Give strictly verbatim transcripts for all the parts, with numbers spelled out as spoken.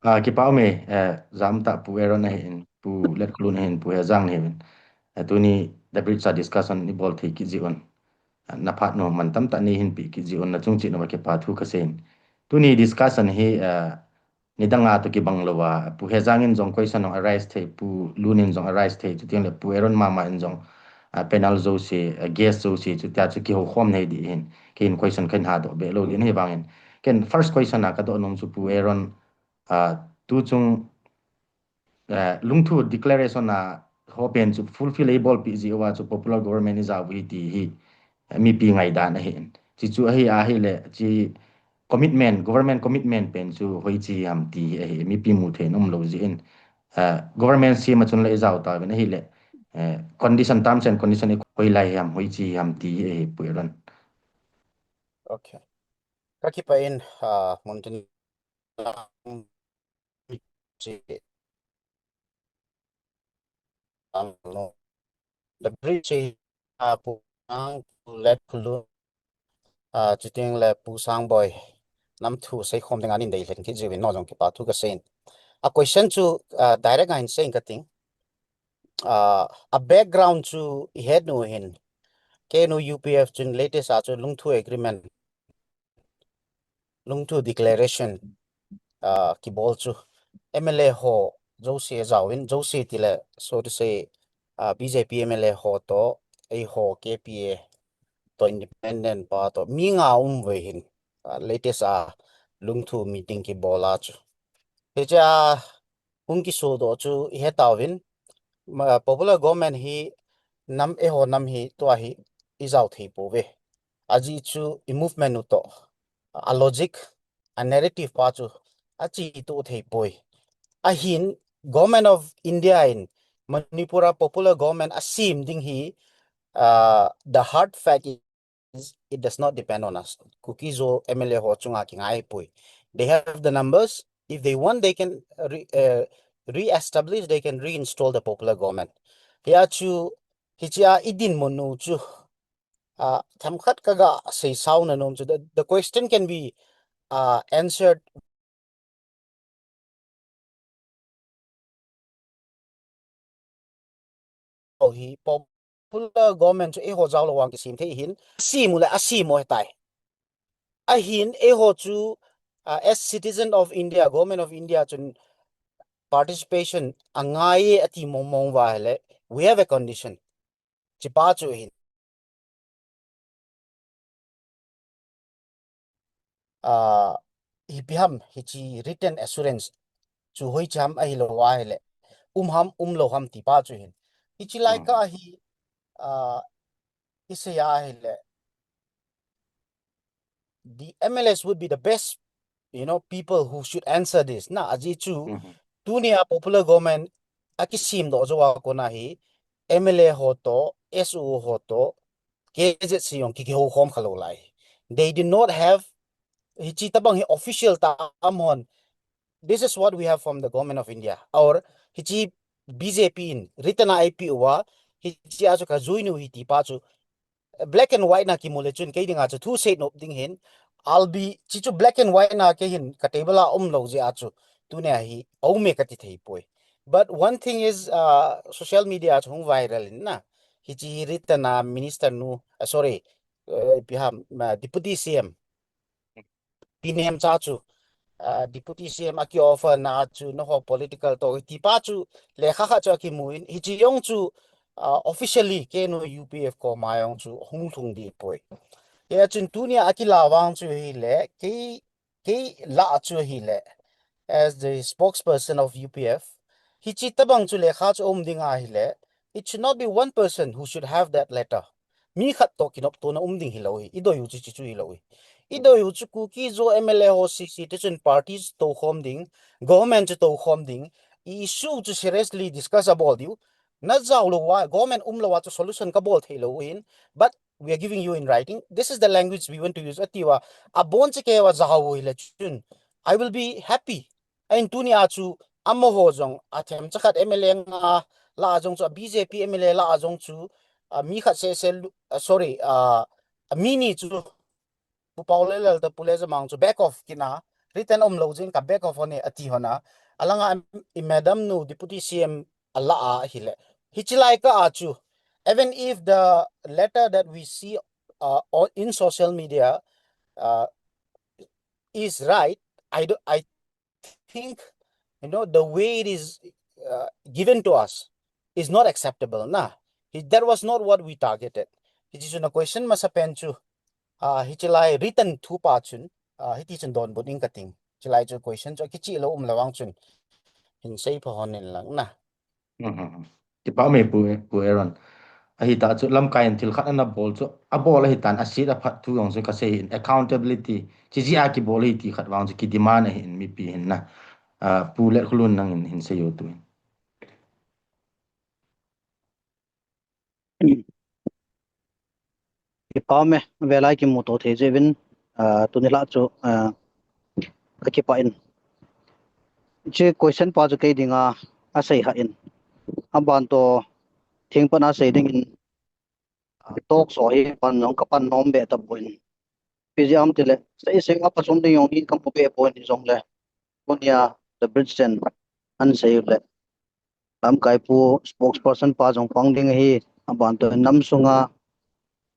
Ah, kipa ume, eh, jam tah Pu Aaron ahin, Pu Letkholun ahin, Pu Hejang ahin. Eh, tuni The Bridge a discussion ibol thei kit jeh un. Ah, naphat nom man tamtah neihin pe kit jeh un, nachung cheh uva kipa thu kasei in. Tuni discussion hi, eh, nidang a toh kibang louva, Pu Hejang in jong question jong arise thei, Pu Lun in jong arise thei, chuteng le Pu Aaron mama in jong, ah, panel jouse, ah, guest jouse, chutia chu kihoukhom nei ding ahin. Keiin question kahin hadoh be lou ding ahi vangin. Ken first question a kadoh nom chu Pu Aaron, ah, tu chung, eh, Lungthu declaration a ho pen chu fulfill eibolpeh jeh uva chu popular government ijao u ahi ti hi, eh, mipi ngaidan ahin. Chuchu ahi ahile, chu commitment, government commitment pen chu hoiche ham ti hi ahi, mipi muthei in umlou jeh in, eh, government sem a chun la ijao tauvin ahile, eh, condition, terms and condition i koi lai ham, hoiche ham ti hi ahi, Pu Aaron. Okay. Kakipah in, ah, mun tin The Bridge, ah, Pu Nang, Pu Letkholun, ah, chuteng le Pu Sangboi, nam thu seikhom dinga neidei lhen kit jeh uvin nangho jong kipa thu kasei in. A question chu, ah, direct a hin sei inge kating. Ah, a background chu ihet u hin, K N O U P F chun latest a chu Lungthu Agreement, Lungthu Declaration, ah, kibol chu M L A ho jouse jao in, jouse tile, so to say, ah, B J P M L A ho toh, eiho K P A toh, independent pa toh, mi nga um uve hin, ah, latest a Lungthu meeting kibol a chu. Hiche a hung kisodoh chu ihet tauvin, ma, popular government hi nam, eiho nam hi tua hi ijao thei pouve. Ajeh chu i movement u toh, a logic, a narrative pa chu achetoh thei poi. Ahin, Government of India in Manipur a popular government asem ding hi, ah, the hard fact is, it does not depend on us. Kuki-Zo M L A ho chunga kingai poi. They have the numbers. If they want, they can re-, uh, re-establish, they can reinstall the popular government. Hia chu, hichea idinmun u chu, ah, themkhat kaga seisao nom chu, the, the question can be, ah, answered Aw hi popular government chu eiho jao lou vang kisem thei hin, sem u le asem u ahitai. Ahin eiho chu, ah, as citizen of India, Government of India chun participation angai e ati mong mong uva ahile, we have a condition. Hichepa chu hin. Ah, ipi ham, hiche written assurance chu hoiche ham ahilou ahile, um ham, umlou ham tipa chu hin. Hiche lai kah hi, ah, isei a ahile, the M L As would be the best, you know, people who should answer this. Na, ajeh chu, tunia popular government akisemdoh jou a kona hi, M L A ho toh, S O ho toh, K Z C jong ki, kihoukhom khalou lai. They did not have, hiche tabang hi official tah a um hon, this is what we have from the Government of India. Or hiche B J P in written a eipeh uva, hichea chu kajoin u ahi tipa chu, black and white na kimu le chun kei dinga chu thu seinop ding hin, I'll be, hiche chu black and white na kei hin ka table a umlou jeh a chu, tunia hi aume kati thei poi. But one thing is, uh, social media chu hung viral in na. Hiche hi written a minister nu, uh, sorry, uh, ipi ham, uh, Deputy C M Pi Nemcha chu, ah, Deputy C M aki offer na chu, nangho political toh tipa chu, lekha khat chu akimu in, hiche jong chu, ah, officially K N O U P F koma jong chu hung lhung deh poi. Hia chun tunia akilah vang chu hile, kei, kei lah chu hile, as the spokesperson of U P F, hiche tabang chu lekha chu um ding ahile, it should not be one person who should have that letter. Mi khat toh kinoptona um ding hilou hi, idei u chu hiche chu hilou hi. Idei u chu Kuki-Zo M L A ho sese te chun party chu toukhom ding, government chu toukhom ding, i issue chu seriously discuss abol diu. Najao lou uva, government umlou uva chu solution kabol thei lou u hin, but we are giving you in writing. This is the language we want to use, atiuva, abon chekei uva jao u hile chun, I will be happy. Ahin tunia chu amaho jong, a themcha khat M L A nga lah a jong chu, a B J P M L A lah a jong chu, a mi khat sese lu-, a, sorry, a, a mi ni chu, Pu Paolalal toh Pu Lejamang chu back off kit na, written umlou jing ka back of hon e ati hon a. Alanga i madam nu deputy C M ala a ahile. Hichi lai ka a chu. Even if the letter that we see uh, on, in social media uh, is right, I do I think you know the way it is uh, given to us is not acceptable na. Hi- That was not what we targeted. Hichi chu na question masa pen chu. Uh, hichi lai written thu pa chun. Uh, hiti chun donbut ing kating. Chilai chu question chu kichi lo um lawang chun. Hin sei pha hon in lang na. Mhm. Kipa me pu, pu Aaron. Ahi ta chu lamkai in thil khat ana bol chu. A bol ahi tan a sit a phat thu jong chu ka sei in accountability. Chi ji a ki bol hi ti khat vang chu ki demand ahi in mipi hin na. Ah, pu Letkholun nang in hin sei u tu. Kipa me, velai kimu to thei jeh uvin, ah, tuni lah chu, ah, ka kipa in. Chi question pa chu kei dinga, a sei ha in. A ban to, thing pan a sei ding in, ah, talk so hi pan jong ka pan nom be ta poi. Pi jeh ham tile, sei sei a pa som ding jong hi ka mu be poi ni jong le. Konia, the bridge ten, an sei le. Lamkai pu spokesperson pa jong pang ding ahi, aban to nam sunga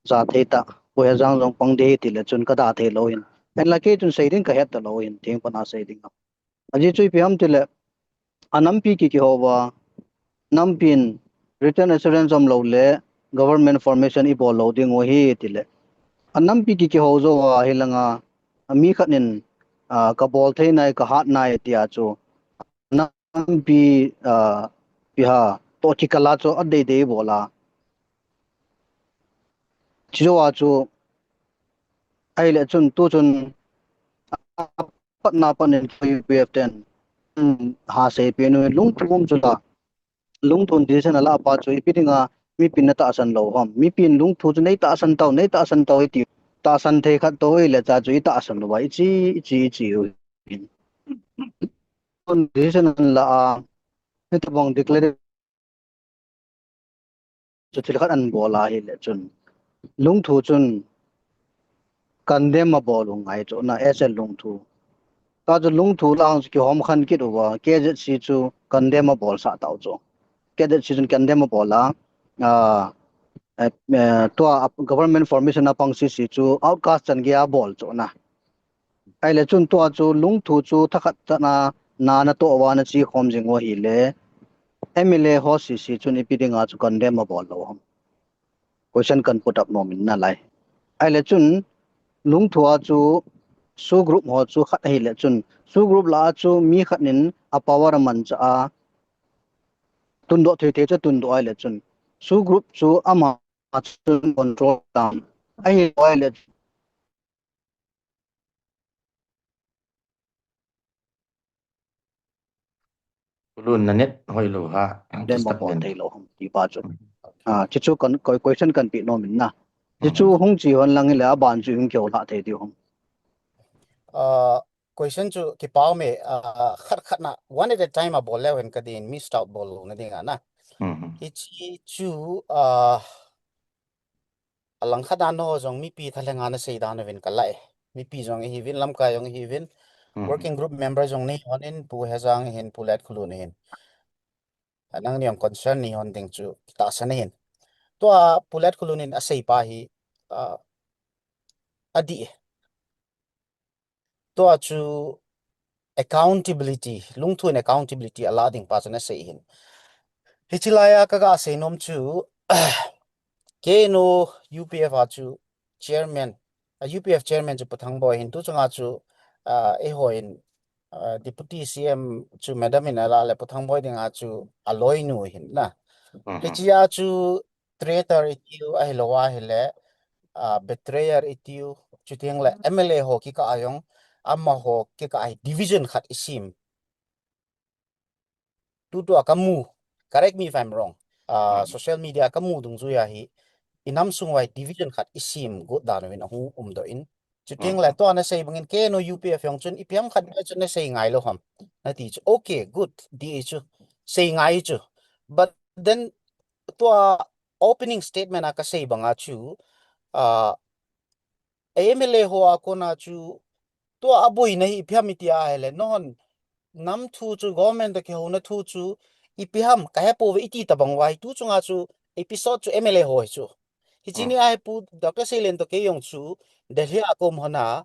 ja thei ta, Pu Hejang jong pang ding ahi tile chun ka da thei lou hin. En la kei chun sei ding ka het ta lou hin, thing pan a sei ding. Ajeh chu ipi ham tile, a nampi ki kihou va, nampin written assurance um lou le, government formation i bol lou ding u ahi tile. A nampi ki kihou jou va hilanga, a mi khat nin, ah, ka bol thei nai, ka hat nai tia chu. Nampi, ah, piha, to kikala chu a dei dei bol a. Chi jou a chu, ahile chun tu chun, a patna panin U P F ten, um, ha sei pen u lungthim chu la. Lungthim decision ala pa chu ipi dinga, mipin na tahsan lou ham. Mipin lungthim chu nei tahsan tau, nei tahsan tau iti. Tahsan thei khat to ahile cha chu i tahsan lou va, i chi, i chi, i chi u. Decision an la a, hitabang declare chu thil khat an bol ahile chun. Lungthim chun condemn a bol u ngai chu na as a lungthim. Ta chu lungthim lang chu kihom khan kit uva, K Z C chu condemn a bol sa tau chu. K Z C chun condemn a bol a, ah, eh, eh, tua government formation a pang C C chu outcast chan gei a bol chu na. Ahile chun tua chu lungthim chu thakhat chana na na to va na chi khom jing u ahile M L A ho C C chun ipi dinga chu condemn a bol lou ham. Question kan put up nom in na lai. Ahile chun lungthim a chu SoO group ho chu khat ahile chun SoO group la a chu mi khat nin a power a man cha a tundoh thei thei chu tundoh ahile chun SoO group chu ama chun control tam. Ahile Lun na net hoi lou ha. Dem ba pon thei lou ham ti pa chu. Ah, chi chu kan question kan pi nom in na. Chi chu hung chi hon lang le a ban chu hung kyo la thei ti hom. Ah, question chu kipa me, ah, khat khat na one at a time a bol le hen ka din missed out bol lou na ding a na. Hi chi chu, ah, Alangkhat dan ho jong mipi thalhenga na sei dan uvin ka lai. Mipi jong ihi uvin, lamkai jong ihi uvin. Working group member jong nei hon in, Pu Hejang hin, Pu Letkholun hin. Anang ni jong concern nei hon ding chu tahsan ahin. Tua Pu Letkholun in asei pa hi, ah, adih e. Tua chu accountability, lungthim in accountability ala ding pa chu na sei hin. Hichi lai a ka ga sei nom chu, K N O U P F a chu chairman, a U P F chairman chu Pu Thangboi hin tu chunga chu, ah, eiho in, ah, deputy C M chu madam in ala le Pu Thangboi dinga chu aloinu hin na. Hichi a chu traitor itiu ahilou ahile, ah, betrayer itiu, chuteng le M L A ho kikah a jong, amaho kikah a hi division khat isem. Tutua kamu, correct me if I'm wrong. Ah, social media kamu dungjui a hi, inam sung uva hi division khat isem got dan uvin ahung umdoh in. Chuteng le tua na sei bangin K N O U P F jong chun ipi ham khat beh chun na sei ngai lou ham. Na ti chu, okay, good, ti chu. Sei ngai chu. But then tua opening statement a ka sei banga chu, ah, M L A ho a kona chu Tua aboina hi ipi ham iti ahile, nahon nam thu chu, government toh kihouna thu chu ipi ham kahe pouve iti tabang uva hi, tu chunga chu episode chu M L A ho hi chu. Hiche ni a hi Pu Doctor Seilen toh kei jong chu Delhi a ka um hon a,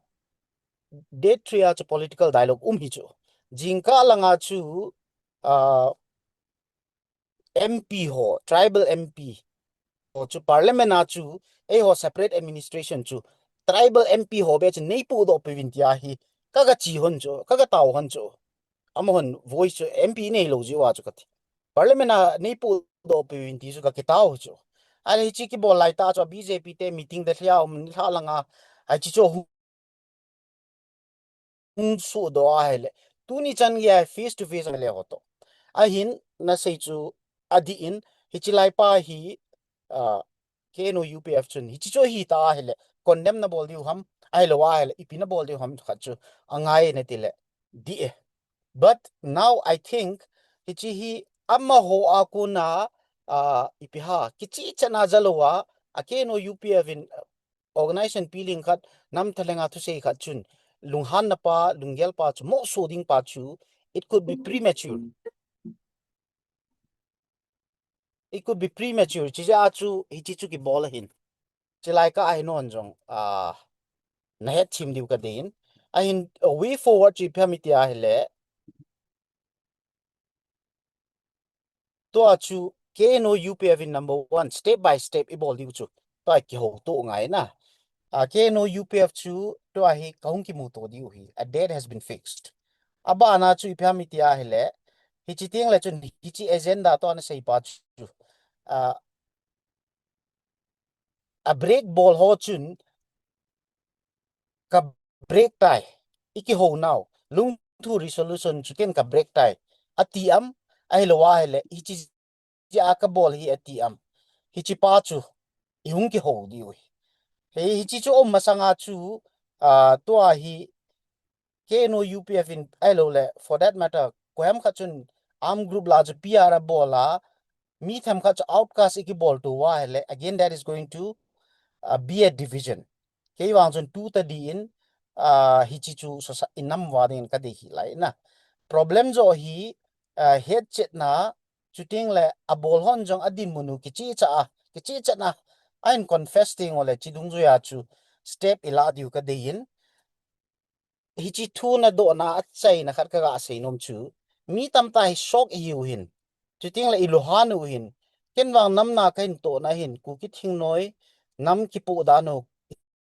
date three a chu political dialogue um hi chu. Jingkah langa chu, ah, M P ho, tribal M P ho chu parliament a chu, eiho separate administration chu, tribal M P ho beh chu neipohdoh peuvin tia hi, ka, kaga chi hon chu, ka, kaga tao hon chu. Amahon voice chu M P neilou jeh uva chu kati. Parliament a neipohdoh peuvin ti chu kakitao chu. Ahile hiche kibol laitah chu B J P te meeting Delhi a um nilhah langa, hiche chu hung sohdoh ahile, tuni chan geiya face to face M L A ho toh. Ahin, nasei chu adih in, hiche laipa hi, ah, K N O U P F chun hiche chu ahitah ahile, condemn nabol diu ham, ahilou ahile ipi nabol diu ham khat chu angai nati le dih e. But now I think hiche hi amaho a kona, ah, ipi ham, kichehchetna jalouva, a K N O U P F in organization piling khat, nam thalhenga thusei khat chun, lunghanna pa, lunggel pa chu, moso ding pa chu, it could be premature. It could be premature. Hiche jeh a chu, hiche chu kibol ahin. Chulai kah a hi nahon jong, ah, nahet thim diu kadei in. Ahin, a way forward chu ipi ham iti ahile, tua chu K N O U P F in number one, step by step ibol diu chu. Tua kihouto ngai na. Ah, K N O U P F chu tua hi kahung kimuto diu hi. A date has been fixed. Abana chu ipi ham iti ahile, hiche teng le chun hiche agenda tua nasei pa chu, ah, a break bol ho chun ka break tai, ikihou nau, lungthu resolution chu ken ka break tai ati am, ahilou ahile, hiche jeh a kabol hi ati am, hiche pa chu ihung kihou diu hi. Hi, hiche chu um masanga chu, ah, tua hi K N O U P F in ahilou le, for that matter, koiham khat chun armed group la chu P R abol a, mi themkhat chu outcast ikibol tou ahile, again, that is going to, uh, be a division. Kei vang chun tu tadi in, ah, hiche chu sosa-, inam uva dingin kadei hih lai na. Problem joh hi, ah, hetchetna, chuteng le abol hon jong adinmun u kichehchet a, kichehchetna, ahin confess teng ule, hiche dungjuia chu step ilah diu kadei in, hiche thu nadohna a achaina khat kaga seinom chu, mi tamtah hi shock ihiu hin, chuteng le ilunghan u hin, ken vang nam na kahin tohna hin, Kuki thingnoi nam kipoh dan u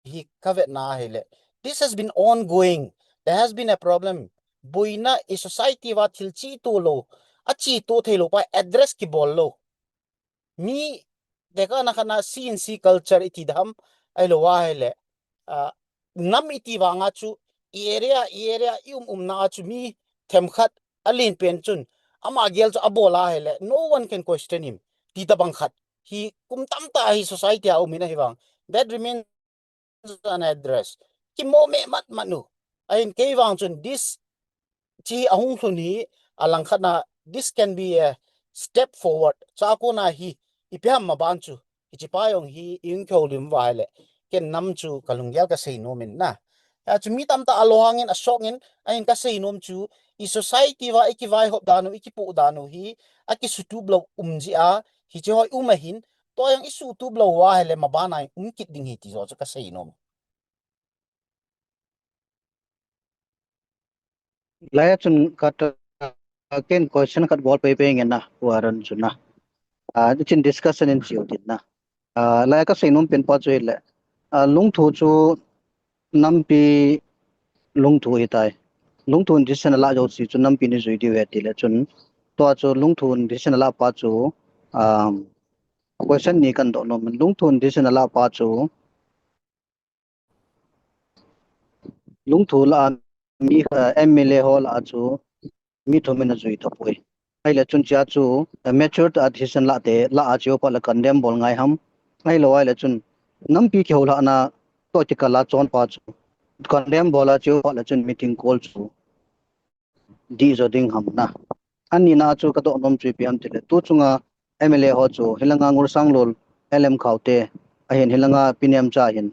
hi kavetna ahile, this has been ongoing. There has been a problem. Boina i society uva thil chehto lou, achehto theilou pa address kibol lou. Mi tekahna khatna C and C culture iti dam, ahilou ahile, ah, nam iti vanga chu, i area, i area, i um umna a chu mi themkhat alen pen chun, ama gel chu abol ahile, no one can question him, ti tabang khat hi kum tamtah hi society a um in ahivang, that remains unaddressed. Kimo me mat mat u. Ahin kei vang chun this chu ahung lhun hi alangkhatna, this can be a step forward. Chua kona hi ipi ham maban chu, hiche pa jong hi i-involve lim uva ahile, ken nam chu kalunggel kasei nom in na. Hichu mi tamtah alunghang in, ashock in, ahin kasei nom chu, i society uva ikivaihop dan u, ikipoh dan u hi akisutup lou um jeh a, hiche ho i um ahin, tua jong isutup lou uva ahile maban a um kit ding hi ti joh chu kasei nom. Laiya chun khat, ah, ken question khat bol pei pei nge na, Warren chu na. Ah, hichun discussion in chiu tin na. Ah, laiya kasei nom pen pa chu hile, ah, lungthu chu nampi lungthu hitai. Lungthu in decision alah jouse chu nampi in eijui diu ahi tile chun, tua chu lungthu in decision alah pa chu, um, question ni kadoh nom in, lungthu in decision alah pa chu, lungthu lah a mi, eh, M L A ho lah a chu mi thum in ajui tapoi. Ahile chun hichea chu, eh, mature tah a decision lah te, lah a chu phat le condemn bol ngai ham. Ahilou ahile chun nampi kihoulhahna toh kikal a chon pa chu condemn bol a chu phat le chun meeting call chu dih jo ding ham na. Anina chu kadoh nom chu ipi ham tile, tu chunga M L A ho chu, hilanga Ngursanglal, L M Khaute, ahin hilanga Pi Nemcha ahin,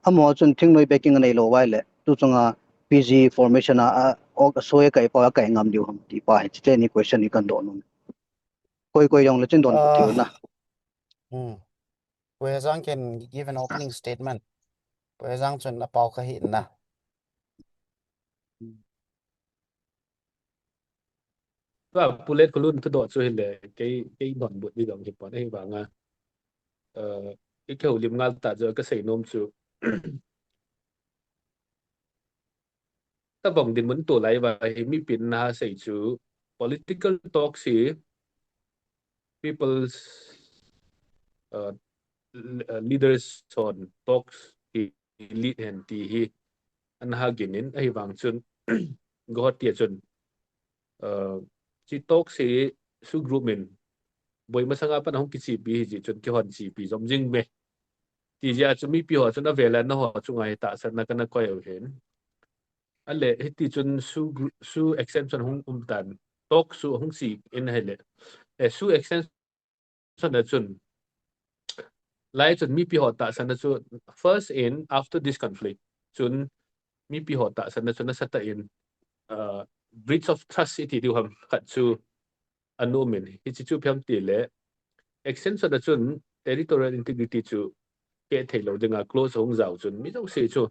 amaho chun thingnoi backing aneilou uva ahile, tu chunga P G formation a, a, ok, soi kai pa, kai ngam diu ham ti pa, hiche ni question ni kan doh nom. Koi, koi jong le chun don pu tiu na. Hmm. Pu Hejang can give an opening statement. Pu Hejang chun apao kha hih na. Tua Pu Letkolun thudoh chu hile, kei, kei donbut di jong hi pon ahi vanga. Eh, i kihoulim ngal ta chu ka sei nom chu. Tabang dinmun tulai va hi mipin na sei chu political talks hi people's, uh, l-, uh, leaders on talks hi lead hen ti hi ana gin in ahi vang chun go ti chun, uh, chi talks hi SoO group in boi masanga pan hung kichepi hi chi chun kihon chepi jom jing me. Ti jeh a chu mipi ho chun avel a na ho chunga hi tahsanna kana koi u hin. Ale, hiti chun SoO gru-, SoO extension hung um tan. Talk SoO hung si in hile. Eh, SoO extension a chun. Lai chun mipi ho tahsanna chu first in after this conflict. Chun mipi ho tahsanna chu nasatah in, uh, breach of trust iti diu ham khat chu ana um in, hichi chu phiam ti le, extension a chun territorial integrity chu keh thei lou dinga clause hung jao chun mi jouse chu,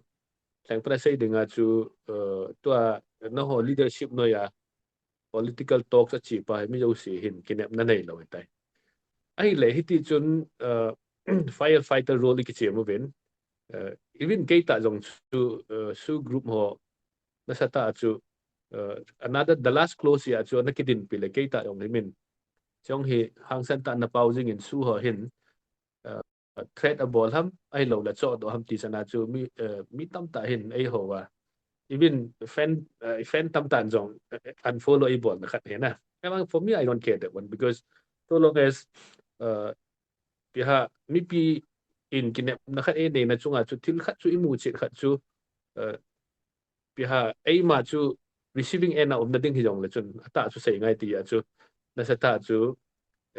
lengpana sei dinga chu, uh, tua na ho leadership noi a political talks a chi pa hi mi jouse hin kinepna nei lou hi tai. Ahile hiti chun, uh, firefighter role i kichi mu vin, uh, even kei ta jong chu, uh, SoO group ho nasatah chu, uh, another, the last clause ya chu na kidin pi le kei ta jong hi min. Chong hi hangsan ta na pau jing in SoO ho hin, uh, threat abol ham, ahilou le choh doh ham ti sana chu mi, uh, mi tamtah hin eiho a. Even fan, uh, fan tamtah jong, uh, unfollow eibol na khat hi na. Em, for me, I don't care that one because so long as, uh, Pi ha, mipi in kinepna khat ei neina chunga chu thil khat chu i mu chet khat chu, uh, pi ha, eima chu receiving end a umna ding hi jong le chun, atah chu sei ngai ti a chu, nasatah chu,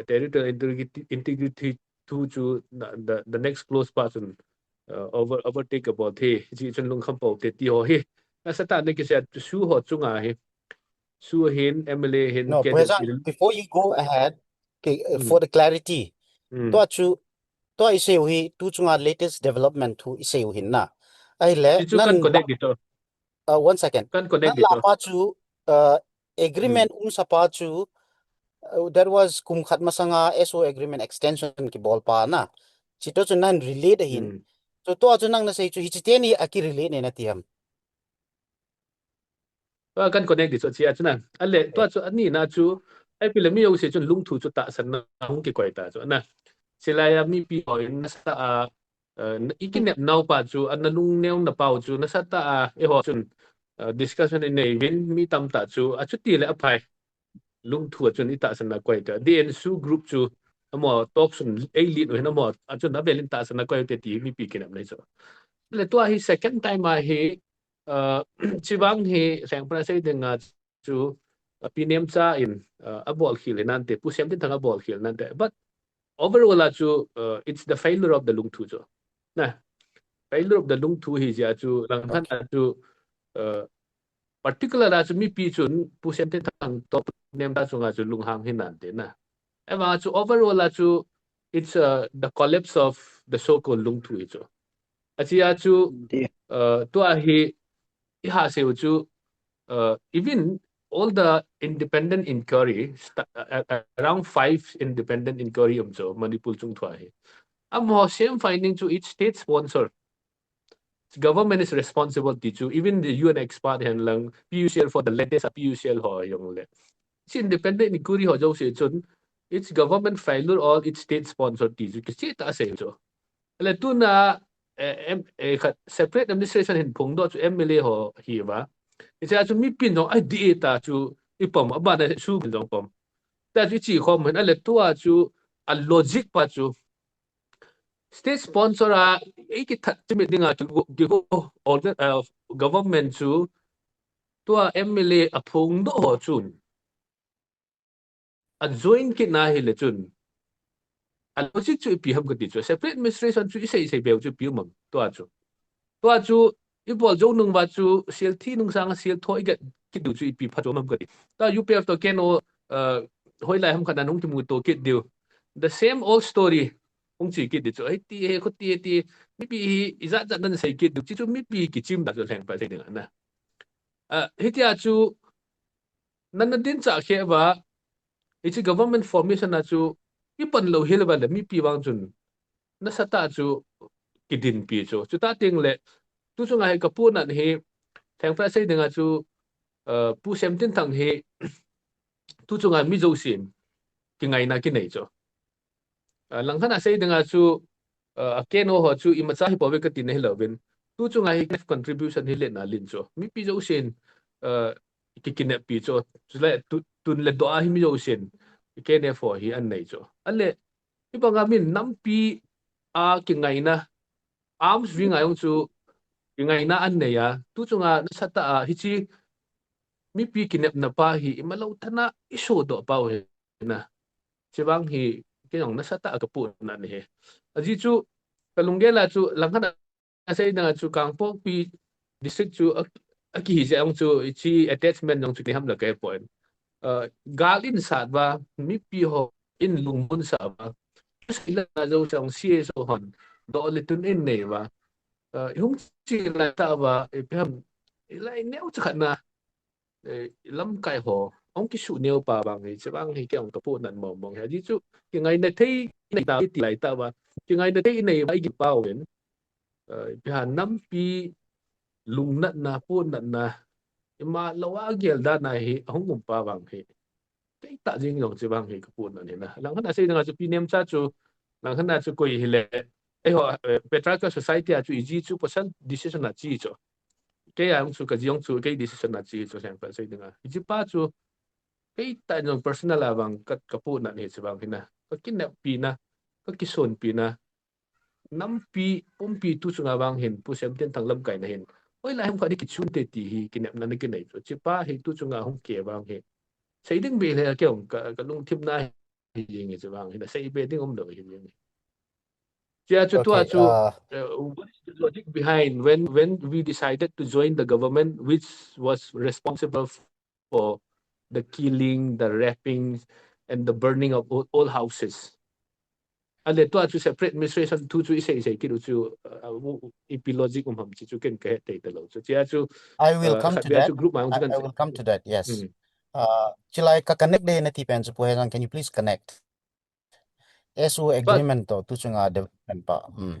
territorial integrity, integrity thu chu, na, the, the next clause pa chun, uh, over, overtake abol thei, chi chun lungkham pou te ti ho hi. Nasatah na kisei a chu SoO ho chunga hi. SoO hin, M L A hin, No, Pu Hejang, before you go ahead, okay, uh, Hmm. for the clarity, Hmm. tua chu, tua i sei u hi, tu chunga latest development thu i sei u hin na. Ahile, Ti chu nan kan connect la-, di to. Uh, one second. Kan connect Nan di la to. pa chu, uh, agreement Hmm. um sa pa chu, uh, that was kum khat masanga SoO agreement extension kibol pa na. Chi to chu nan relate ahin. Hmm. So tua chu nang na sei chu hichi teni a ki relate ne na ti ham. Tua kan connect di chu chi a chu na. Ale, tua chu ani na chu, ai pi le mi jouse chun lungthu chu tahsanna hung kikoi ta chu na. Chilai a mipi ho in nasa a, uh, i kinep nau pa chu, ana lungneo na pau chu, nasatah a, eiho chun, uh, discussion i nei vin mi tamtah chu, achuti le aphai. Lungthu a chun i tahsanna koi ta. The SoO group chu, amaho talk chun ei lead u hin amaho, a chun avel in tahsanna koi te ti mipi kinep nei chu. Le tua hi second time a hi, uh, chi vang hi lengpana sei dinga chu, uh, Pi Nemcha in, uh, abol khel hi nante, Pu Semtinthang abol khel nante. But overall a chu, uh, it's the failure of the lungthu chu. Na, failure of the lungthu hi jeh a chu, langkhat Okay. a chu, uh, particular a chu mipi chun Pu Semtinthang to Pu Nemcha chunga chu lunghang hi nante na. Ema chu overall a chu, it's, uh, the collapse of the so-called lungthu hi chu. Achi a chu, Ti. uh, tua hi, i ha sei u chu, uh, even all the independent inquiry, sta-, uh, uh, around five independent inquiry um chu Manipur chungthua hi. Amaho same finding chu each state sponsor. Government is responsible ti chu, even the U N expert hen lang, P U C L for the latest, uh, P U C L ho jong le. Chi independent inquiry ho jouse chun, it's government failure or it's state sponsor ti chu, kichi ta sei chu. Le tuna, eh, em, eh, khat separate administration hin phongdoh chu M L A ho hi va. Hiche a chu mipin jong, ai, D A ta chu i pom, abana SoO jong pom. Ta chu i chi khom hin, ale tua chu, a logic pa chu, state sponsor a, ei kithat chimit dinga chu, ki go, organ, uh, government chu, tua M L A a phongdoh ho chun. A join kit na hile chun. A logic chu ipi ham kati chu. Separate administration chu i sei sei beu chu ipi um am. Tua chu. Tua chu, ibol jou nung uva chu sel thi nung sanga sel tho iga kit diu chu ipi pha chu um ham kati. Tua U P F toh K N O, uh, hoilai ham khat a hung kimuto kit diu. The same old story. Hung chi kit diu chu. Hiti hi, khuti hi, ti, mipi hi, ijat jat nan sei kit diu. Chi chu mipi kichim da chu lheng pa sei ding ana. Uh, hitia chu, nan na din cha khe va, hichi government formation a chu, ipan lou hel va le, mipi vang chun, nasatah chu, kidinpi chu. Chuta teng le, tu chunga hi kapu nan hi, lheng pa sei dinga chu, uh, Pu Semtinthang hi, tu chunga mi jousen, kingaina kinei chu. Uh, langkhat a sei dinga chu, uh, a K N O ho chu imacha hi pove kati na hi louvin. Tu chunga hi contribution hi le na lin chu. Mipi jousen, uh, ki kineppi chu. Chule tu, tun le doh a hi mi jousen. K N F ho hi an nei chu. Ale, ibanga min nampi a kingaina, arms wing a jong chu, kingaina an nei a. Tu chunga nasatah a, hichi, mipi kinepna pa hi, imalou thana, isodoh pau hi na. Chivang hi, kei jong nasatah a kapu nan hi. Aji chu, kalunggel a chu, langkhat a sei na chu, Kangpokpi district chu, a, akihi jeh jong chu, hichi attachment jong chu, ni ham la kei pon. Uh, gal in sat va, mipi ho in lungmon sah va. Sei la jou chang C S O hon, doh le tun in nei va. Uh, hung chi lai ta va, ipi ham, ilai neo chu khat na, eh, lamkai ho, hung kisu neo pa vang hi, chevang hi kei jong kapu nan mong mong hi. Aji chu, kingaina thei, nei ta, iti lai ta va. Kingaina thei nei va, igi pau in. Uh, ipi ham nampi, lungnatna, punnatna, imalou a gel dan a hi, ahung um pa vang hi. Kei tah jeng jong chevang hi kapu nan hi na. Langkhat a sei dinga chu Pi Nemcha chu, langkhat a chu koi hile, eiho, eh, patriarchal society a chu iji chu pasal decision a chi chu. Kei a jong chu kaji jong chu kei decision a chi chu lheng pa sei dinga. Iji pa chu, kei tah jong personal a vang ka, kapu nan hi chevang hi na. Ka kineppi na, ka kisonpi na, nampi, pumpi tu chunga vang hin, Pu Semtinthang lamkaina hin. Hoilai ham khat hi kichun te ti hi, kinepna na kinei chu. Chi pa hi tu chunga hung kei vang hi. Sei ding be le kei jong ka, kalungthim na hi jeng hi chevang hi na. Sei be ding um lou hi jeng hi. Chia chu tua chu, uh, what is the logic behind when, when we decided to join the government which was responsible for the killing, the raping, and the burning of old, old houses. Ale tua chu separate administration thu chu isei sei kit u chu, uh, ipi logic um ham chi chu ken kahe thei talou. So chia chu, I will uh, come to that. Chu group ma chu I, I will come to that, yes. Mm. Uh, chilai ka connect de nati pen chu Pu Hejang, can you please connect? S O agreement to, tu chunga development pa. Hmm.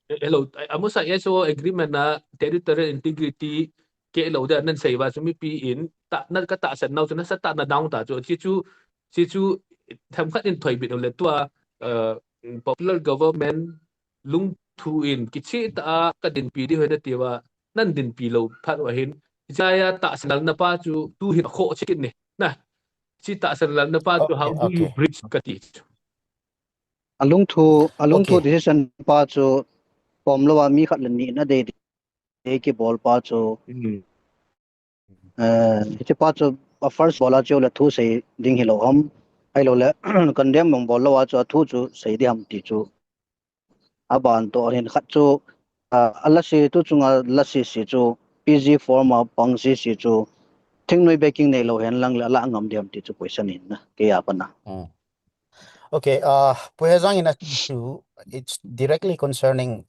Eh, hello, eh, amusa S O agreement na territorial integrity ke lo de nan sei va chu mipi in ta na ka tahsan nau chu nasatah na down ta chu chi chu chi chu themkhat in thoi bit le tua, uh, popular government lungthu in kichi ta a ka dinpi di hoi na ti va nan dinpi lo phat va hin. Chaya tahsan na pa chu tu hin kho chi kit ni. Na, chi tahsan lalna pa chu, okay, how do you, okay, bridge kati chu? Alungthu, alungthu, okay, decision pa chu pom lou a mi khat le ni na dei dei kibol pa chu. Mm. Eh, hiche pa chu a first bol a chu le thu sei ding hilou ham. Ahilou le, condemn mong bol lou a chu a thu chu sei ding ham ti chu. Aban toh hin khat chu, ah, a lasi tu chunga lasi si chu, P G form a pang si si chu, thingnoi backing nei lou hen lang le ala ngam diam ti chu question hin na, kei a pat na. Hmm. Okay, uh, Pu Hejang in a chu, it's directly concerning,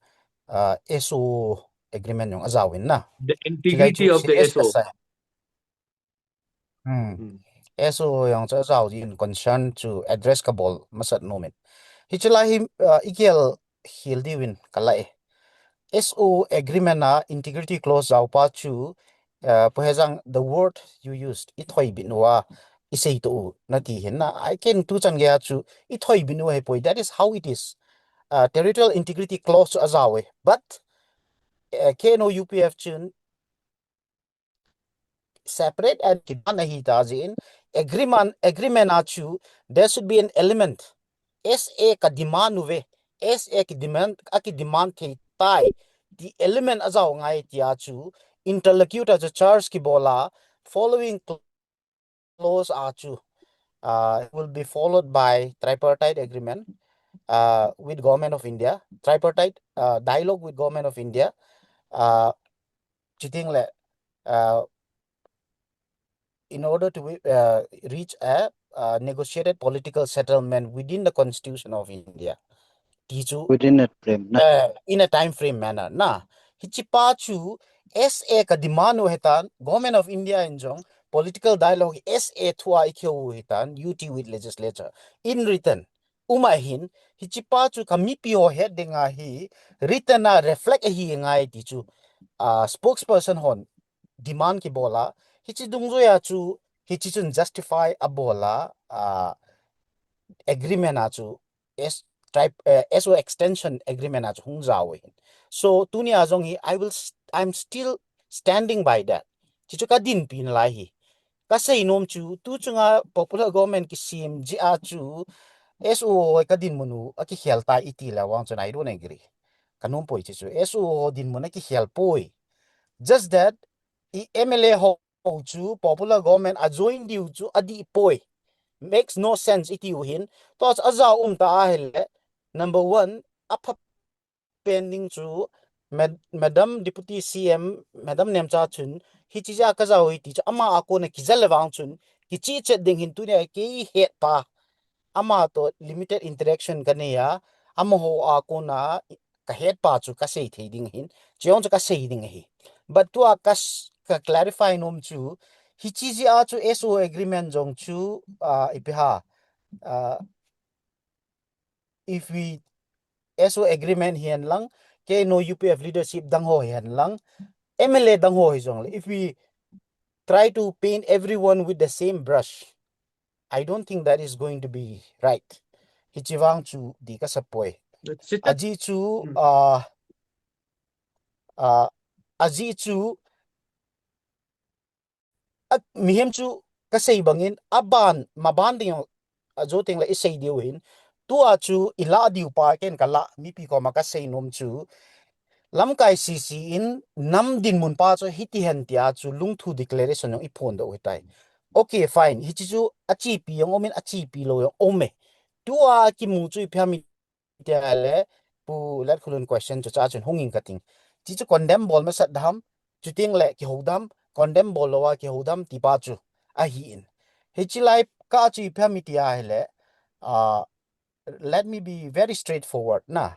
uh, S O agreement jong ajao in na. The integrity of the S O. Hmm. Hmm. S O jong chu ajao in concern chu address kabol masat nom in. Hiche lai hi, uh, igel hil diu in kala e. S O agreement a integrity clause jao pa chu, uh, Pu Hejang, the word you used, ithoi bit uva, isei to u, nati hin na. I can tu chan gei a chu, ithoi bit uva hipoi. That is how it is. Uh, territorial integrity clause chu ajao e. But, uh, K N O U P F chun, separate and demand ahi ta jeh in agreement, agreement a chu there should be an element. S A ka demand uve, S A ki demand, aki demand thei tai. The element ajao ngai tia chu interlocutor chu charge kibol a following clause a chu, uh, will be followed by tripartite agreement, uh, with Government of India, tripartite, uh, dialogue with Government of India, uh, chuting le, uh, in order to uh, reach a uh, negotiated political settlement within the Constitution of India. Ti chu, within a frame na. Uh, in a time frame manner na. Hichipa chu S A ka demand u hitan, Government of India in jong political dialogue S A thua i keu hitan, U T with legislature in written. Uma hin, hichipa chu ka mipi ho het dinga hi written a reflect ahi ngai ti chu, uh, spokesperson hon demand ki bola, hichi dungjuia chu, hichi chun justify a bola, uh, agreement a chu, S, tribe, uh, S O extension agreement a chu hung jao hin. So, tunia jong hi, I will, I'm still standing by that. Chi chu ka dinpi nalai hi. Ka seinom chu, tu chunga popular government kisem jia chu, S O ka dinmun u, a kikhel tai iti la vang chun I don't agree. Ka nom poi chi chu, S O dinmun a kikhel poi. Just that, i M L A ho chu popular government a join diu chu a dih poi. Makes no sense iti u hin. Tua chu a jao um ta ahile, number one, a pha pending chu, Madam Deputy C M, Madam Nemcha chun, hichi jia ka jao hi ti chu, ama a kona kija le vang chun, kichi chet ding hin tunia kei het pa. Ama to limited interaction ka nei a, amaho a kona ka het pa chu ka sei thei ding hin, chiong chu ka sei ding hi. But tua ka, ka clarify nom chu, hichi jia chu S O agreement jong chu, uh, ipi ha, uh, if we S O agreement hihen lang, K N O U P F leadership dang ho hihen lang, M L A dang ho hi jong le, if we try to paint everyone with the same brush, I don't think that is going to be right. Hichi vang chu di ka sa poi. Aji chu, uh, uh, aji chu, a, mihem chu ka sei bangin, a ban, ma ban ding, a jo teng le i sei diu hin, tua chu i la diu pa ken ka la, mipi koma ka sei nom chu, lamkai C C in nam dinmun pa chu hiti hen tia chu lungthu declaration jong i phon doh u hitai. Okay, fine. Hichi chu a chipi jong um in a chipi lou jong um e. Tua kimu chu ipi ham tia le, Pu Letkhulun question chu cha chun hung in ka ting. Chi chu condemn bol masat dam, chuting le kiho dam, condemn bol lou a kiho dam ti pa chu ahi in. Hichi lai ka chu ipi ham tia hile, uh, let me be very straightforward na.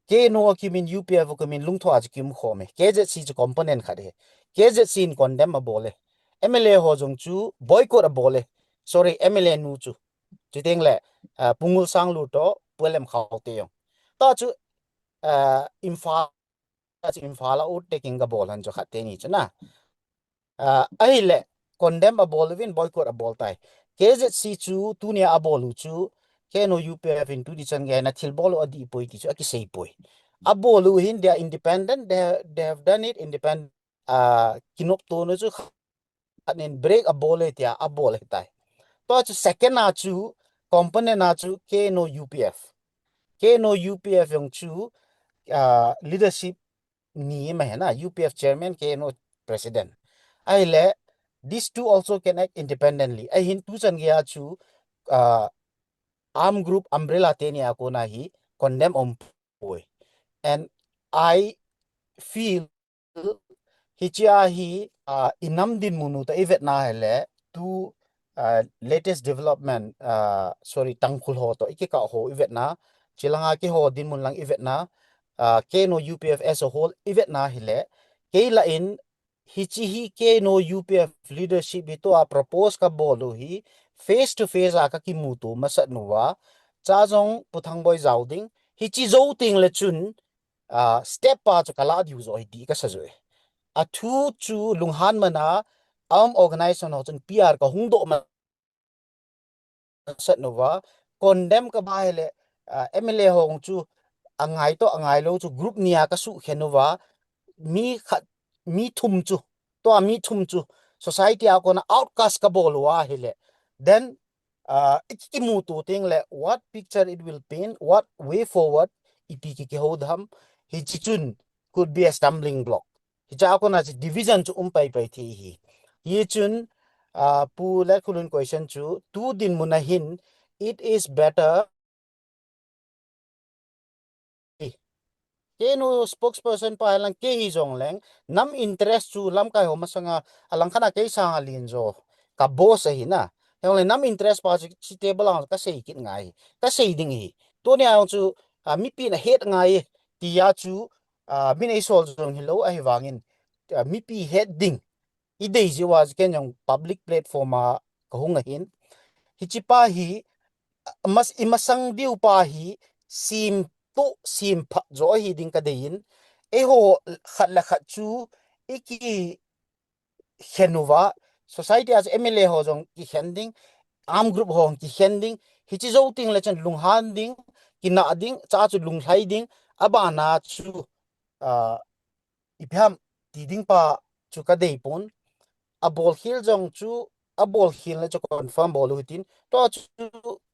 K N O a kimin U P F a kimin lungtho a chu kium khom e. K Z C chu component khat e. K Z C in condemn a bol e. M L A ho jong chu boycott a bol e. Sorry, M L A nu chu. Chuteng le, uh, Pu Ngulsanglu to, Pu L M Khaute jong. Ta chu, uh, Imphal, ta chu Imphal a ut taking ka bol han chu khat teni chu na. Uh, ahile, condemn a bol uvin boycott a bol tai. K Z C chu, tunia a bol u chu, K N O U P F in tuni chan gei na thil bol u a dih poi ti chu, a kisei poi. A bol u hin, they are independent, they, they have done it independent, uh, kinop to nu chu, khat nin break a bol e tia, a bol e tai. Tua chu second a chu, component a chu K N O U P F. K N O U P F jong chu, uh, leadership ni ma hena, U P F chairman, K N O president. Ahile, these two also can act independently. Ahin tu chan gei a chu, uh, arm group umbrella teni a kona hi, condemn um poi. And I feel hichia hi, uh, i nam dinmun u ta i vetna hile, tu, uh, latest development, uh, sorry, Tangkhul ho to, i kikah ho i vetna, chilanga kiho dinmun lang i vetna, uh, K N O U P F as a whole i vetna hile, kei la in, hichi hi K N O U P F leadership hi tua propose ka bol u hi, face to face a ka kimuto masat nu va, cha jong Pu Thangboi jao ding, hichi jou teng le chun, uh, step pa chu ka la diu jo hi ti ka sa jo e. A thu chu lunghan mana, um, organization ho chun P R ka hung doh ma sat nu va, condemn ka ba hile, uh, M L A ho chu a ngai to, a ngai lou chu group nia ka su khen nu va, mi khat, mi thum chu, tua mi thum chu, society a kona outcast ka bol u ahile. Then, uh, i kimuto teng le, what picture it will paint, what way forward, ipi ki kiho dam, hichi chun could be a stumbling block. Hicha kona chu division chu um pai pai thei hi. Hichun, uh, Pu Letkhulun question chu, tu dinmun a hin, it is better Kei nu spokesperson pa hilang kei hi jong leng, nam interest chu lamkai ho masanga, alang khat a kei sanga lin jo, ka boss ahi na. Hijongle nam interest pa chu chi table a ka sei kit ngai, ka sei ding hi. Tunia chu, a, mipi na het ngai, tia chu, a, min ei sol jong hilou ahi vangin, a, mipi het ding. I dei jiu a ken jong public platform a ka hung ahin. Hichi pa hi, a, mas, i masang diu pa hi, sim tu, sim pha jo hi ding ka dei in. Eiho khat le khat chu, i ki khen uva, society a chu M L A ho jong ki khen ding, arm group ho ki khen ding, hichi jou ting le chun lunghan ding, kina ding, cha chu lunglhai ding, abana chu, a, ipi ham ti ding pa chu ka dei pon. A bol khel jong chu, a bol khel na chu confirm bol u hitin. Tua chu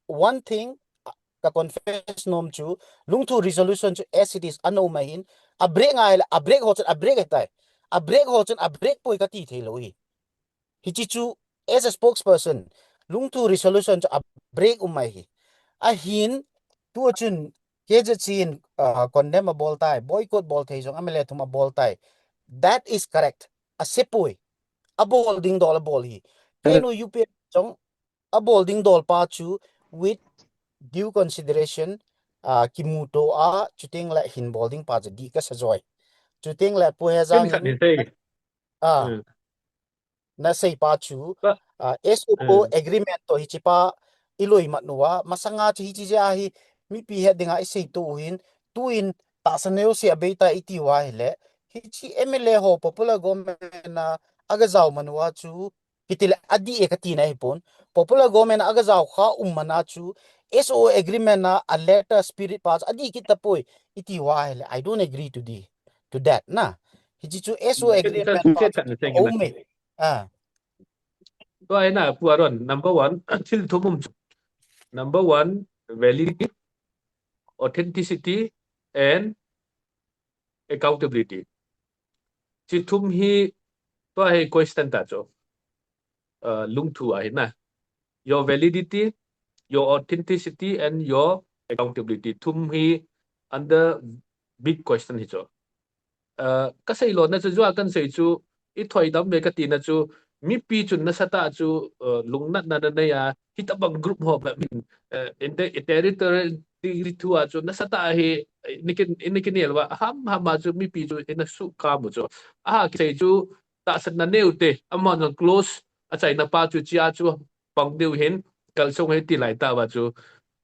one thing, a, ka confess nom chu, Lungthu resolution chu as it is a nom ahin, a break ngai le, a break ho chun a break ahitai. A break ho chun a break poi ka ti thei lou hi. Hichi chu, as a spokesperson, Lungthu resolution chu a break um mai hi. Ahin, tu chun, K Z C in, uh, condemn a bol tai, boycott bol thei jong, M L A thum a bol tai. That is correct. A sepoi. A bol ding dol a bol hi. Kei nu U P F jong, a bol ding dol pa chu, with due consideration, uh, kimuto a, chuting le hin bol ding pa chu di ka sa joi. Chuting le Pu He Jang in, ah, na sei pa chu, ah, S O O agreement to hichi pa i loi mat nu a, masanga chu hichi jeh a hi mipi het dinga i sei to u hin, tuin tahsa neo se a bei ta i ti u a hile, hichi M L A ho popular government a, a ga jao man u a chu, kiti le a di e ka ti na hi pon. Popular government a ga jao kha um man a chu, S O O agreement a, a letter spirit pa chu a di kit ta poi i ti u a hile, I don't agree to the, to that na. Hichi chu S O O agreement pa chu a um e. Ah. Tua hi na, Pu Aaron, number one, thil thum um chu. Number one, validity, authenticity, and accountability. Chi thum hi, tua hi question ta chu. Uh, Lungthu a hi na. Your validity, your authenticity, and your accountability. Thum hi under big question hi chu. Uh, ka sei lo na chu, jua kan sei chu, i thoi dam ve ka ti na chu, mipi chun nasatah chu, uh, lungnatna na nei a, hitabang group ho ba min, uh, in the territorial integrity thu a chu, nasatah hi, eh, nikin, nikin el va, ham, ham a chu, mipi chu, ina su ka mu chu. Aha, ki sei chu, tahsan na neu te, amahon close, a chaina pa chu, chia chu, pang deu hin, kalsong hi ti lai ta va chu.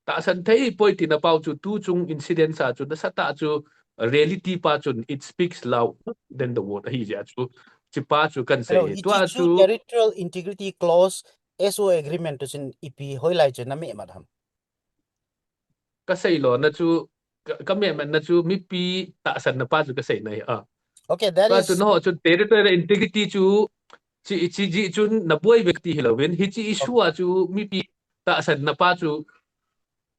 Tahsan thei poi tina pau chu tu chung incident sa chu nasatah chu reality pa chun it speaks loud than the word ahi jeh chu. Chi pa chu kan sei. Hello, hi tua chu, chu territorial integrity clause S O agreement to sin ipi hoilai chu na me mat ham. Ka sei lo na chu, ka, ka me mat na chu mipi tahsan na pa chu ka sei na hi a. Okay, that is. Tua chu na ho chu territorial integrity chu chi, chi ji chun na boi vek ti hi lo vin. Hi chi issue a chu mipi tahsan na pa chu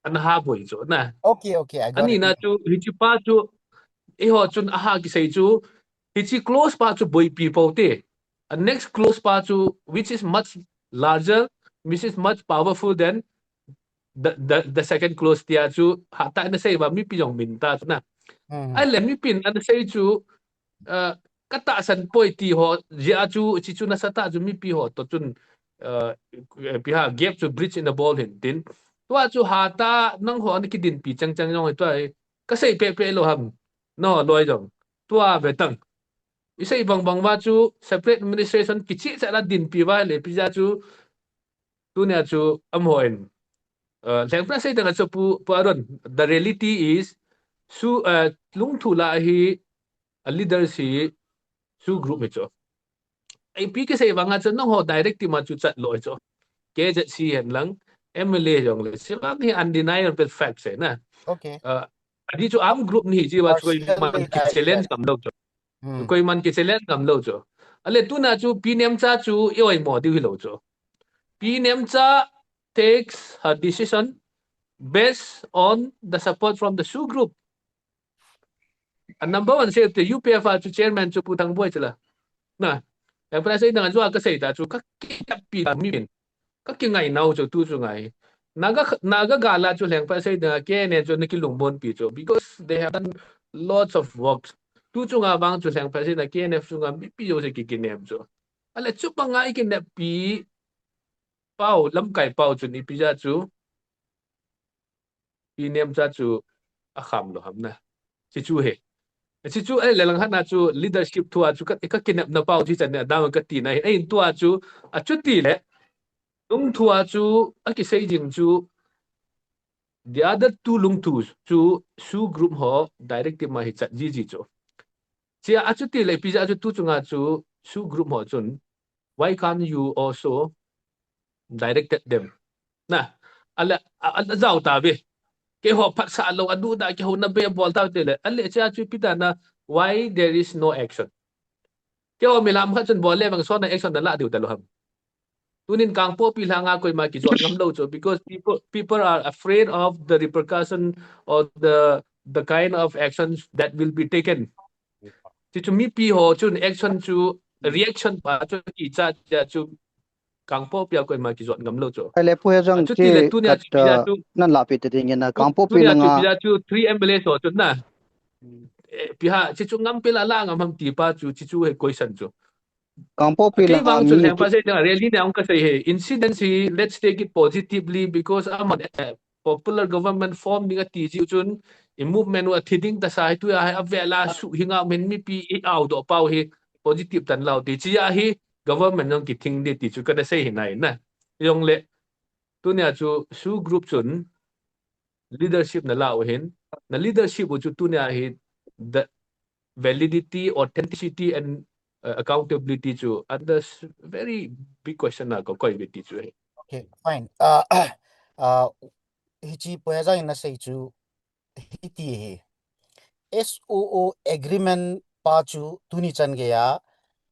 an ha boi chu na. Okay, okay, I got it. Ani na chu hi chi pa chu i ho chun a ha ki sei chu hi chi clause pa chu boi pi po te. A next clause pa chu which is much larger, which is much powerful than the, the, the second clause tia chu ha ta na sei va mipi jong min ta chu na. Hmm. Ai le mipin an sei chu, uh, ka tahsan poi ti ho, jeh a chu, chi chu nasatah chu mipi ho to chun, uh, pi ha gap chu bridge in a ball hin tin. Tua chu ha ta nang ho an ki din pi chang chang jong tua ka sei pe pe lo ham. No loi jong. Tua ve tang. I sei bang bang va chu separate administration ki chi cha la din pi va le pi ja chu Tunia chu amaho in, uh, lengpa sei dang a chu Pu, Pu Aaron, the reality is, Su, uh, Lungthu la hi, a leaders hi, Su group hi chu. Ipi kisei vang a chu nangho direct team a chu chat lo hi chu. K Z C hen lang, M L A jong le, si vang hi undeniable fact sei na. Okay. Uh, Adi chu arm group ni hi chi va chu koiman ki challenge ngam lo chu. Hmm. Koiman ki challenge ngam lo chu. Ale tuna chu Pi Nemcha chu i oimo diu hi lo chu. Pi Nemcha takes her decision based on the support from the Su group. A number one sei te U P F a chu chairman chu Pu Thangboi chu la. Na, e pra sei dang a chu a ka sei ta chu ka ki pi ta mi min. Ka kingai nau chu tu chu ngai. Naga, Naga gal a chu lengpa sei dang a K N A chu na kilungmon pi chu. Because they have done lots of works. Tu chunga vang chu lheng pha sina K N F chunga mipi jouse kikinem chu. Ale chu banga ikineppi pau, lamkai pau chun ipi ja chu, inem cha chu akham lou ham na. Chi chu he. Chi chu ale lang hana chu leadership thua chu ka, ka kinepna pau chi chan ne dang ka ti na hi. Ahin tua chu achuti le lungthua chu akisei jing chu the other two lungthu chu SoO group ho directive ma hi chat jiji chu. Chia achuti le ipi ja chu tu chunga chu SoO group ho chun why can't you also directed them? Na, ala, ala jao ta ve. Keiho phatsah lou, adu da keiho na be bol ta te le. Ale chia chu ipi ta na, why there is no action? Keiho milam khat chun bol le vang sona action na la diu ta lou ham. Tunin Kangpokpi langa koima kijot ngam lou chu, because people, people are afraid of the repercussion or the, the kind of actions that will be taken. Chi chu mipi ho chun action chu, reaction pa chu kicha cha chu Kangpokpi a koima kijot ngam lou chu. Ai le Pu Hejang, achuti le tunia chu ipi ja chu, nan lapi te ding na tu, Kangpokpi tunia chu langa ipi ja chu three M L A ho chu na. Eh, ipi ha, chi chu ngam pe la la ngam ham ti pa chu, chi chu he question chu. Kangpokpi langa mi ki- Kei vang chun leng pa sei na, rally ne ang ka sei he. Incident hi, let's take it positively because amahon, eh, popular government form ding ati ji chun, i movement u athi ding ta sa hi tu a hi, avela su hi ngam hin mipi i au doh pau hi, positive tan lau ti chi a hi, government jong kithing ding ti chu kana sei hi nai na. Jong le, tunia chu SoO group chun leadership na la u hin, na leadership u chu tunia hi the validity, authenticity and, uh, accountability chu under s-, very big question na ka koi ve ti chu he. Okay, fine. Uh, uh, hichi Pu Hejang in na sei chu hiti hi. SoO agreement pa chu tuni chan geiya,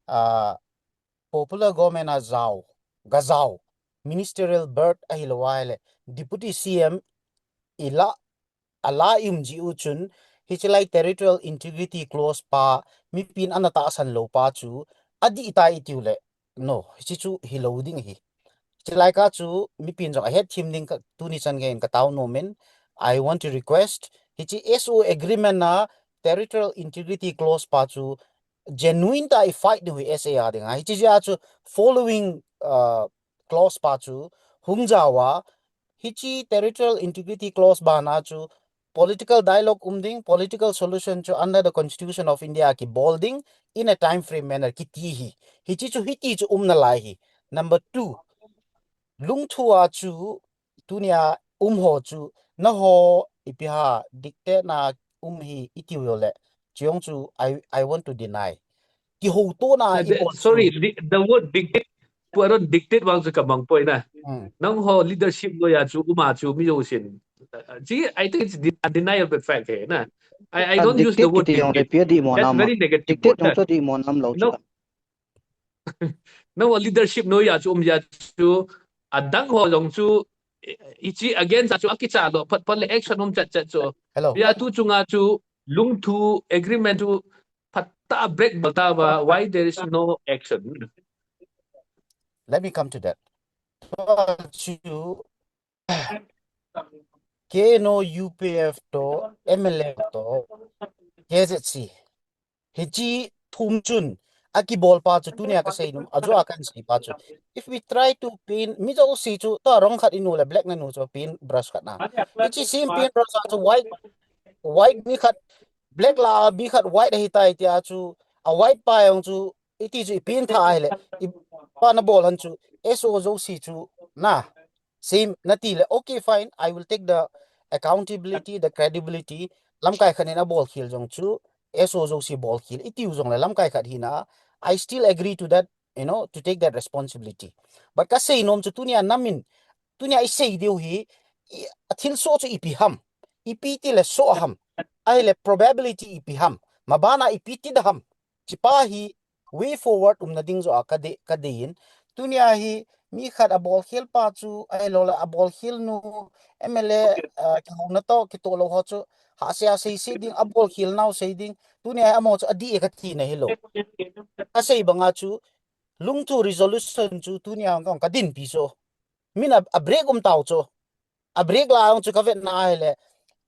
uh, popular government a jao, ga jao, ministerial berth ahilou a le, deputy C M i la, a la i um ji u chun, hichi lai territorial integrity clause pa, mipin ana tahsan lou pa chu, adih tai i tiu le, no, hichi chu hilou ding hi. Hichi lai ka chu, mipin jong ahet thim ding ka, tuni chan geiyin ka tao nom in, I want to request, hichi SoO agreement na territorial integrity clause pa chu, genuine tah a i fight diu hi S A A ding a. Hichi jeh a chu following, uh, clause pa chu hung jao a, hichi territorial integrity clause bana chu political dialogue um ding, political solution chu under the Constitution of India kibol ding in a time frame manner kiti hi. Hichi chu hiti chu um nalai hi. Number two, lungthua chu tunia um ho chu, nangho ipi ham dictate na um hi i tiu le, chujong chu I, I want to deny. Kihouto na i bol chu. Sorry, di-, the word dictate, Pu Aaron, dictate vang chu ka mang poi na. Hmm. Nangho leadership noiya chu um a chu mi jousen. Uh, chi, I think it's de-, a deniable fact he na. I, I don't use the word dictate. Dictate kiti jong le ipi a dihmo nam a. That's very negative word. Dictate jong chu dihmo nam lou chu. Nangho leadership noiya chu um jeh a chu, adang ho jong chu, i, i chi against a chu akicha lou, phat phat le action um chat chat chu. Hello. Ipi a tu chunga chu, lungthu agreement chu, phat tah a break bol ta va, why there is no action? Let me come to that. Chu, K N O U P F to, M L A to, K Z C. Hichi thum chun, akibol pa chu tunia ka sei nom, ajo a kan sei pa chu. If we try to paint, mi jouse chu, tua rong khat i nu le black na nu chu paint brush khat na. Hichi same paint brush a chu white, white mi khat, black la mi khat white ahi tai tia chu, a white pa jong chu, iti chu i paint tha ahile, ipi na bol ham chu, SoO jouse chu, na, same na ti le, okay, fine, I will take the accountability, the credibility, lamkai khat in abol khel jong chu, SoO jouse bol khel, i tiu jong le lamkai khat hi na, I still agree to that, you know, to take that responsibility. But ka sei nom chu tunia nam in, tunia i sei diu hi, i, a thilsoh chu ipi ham, ipi ti le soh ham, ahile probability ipi ham, mabana ipi ti da ham, chi pa hi, way forward umna ding joh a ka dei, ka dei in. Tunia hi mi khat abol khel pa chu, ahilou le abol khel nu, M L A, ah, kihouna toh, kitoh lou ho chu, hahsa a sei sei ding, abol khel nau sei ding. Tunia hi amaho chu adih e ka ti na hilou. Ka sei banga chu, lungthu resolution chu tunia ka, ka dinpi chu. Min a, a break um tau chu. A break la jong chu ka vet na ahile,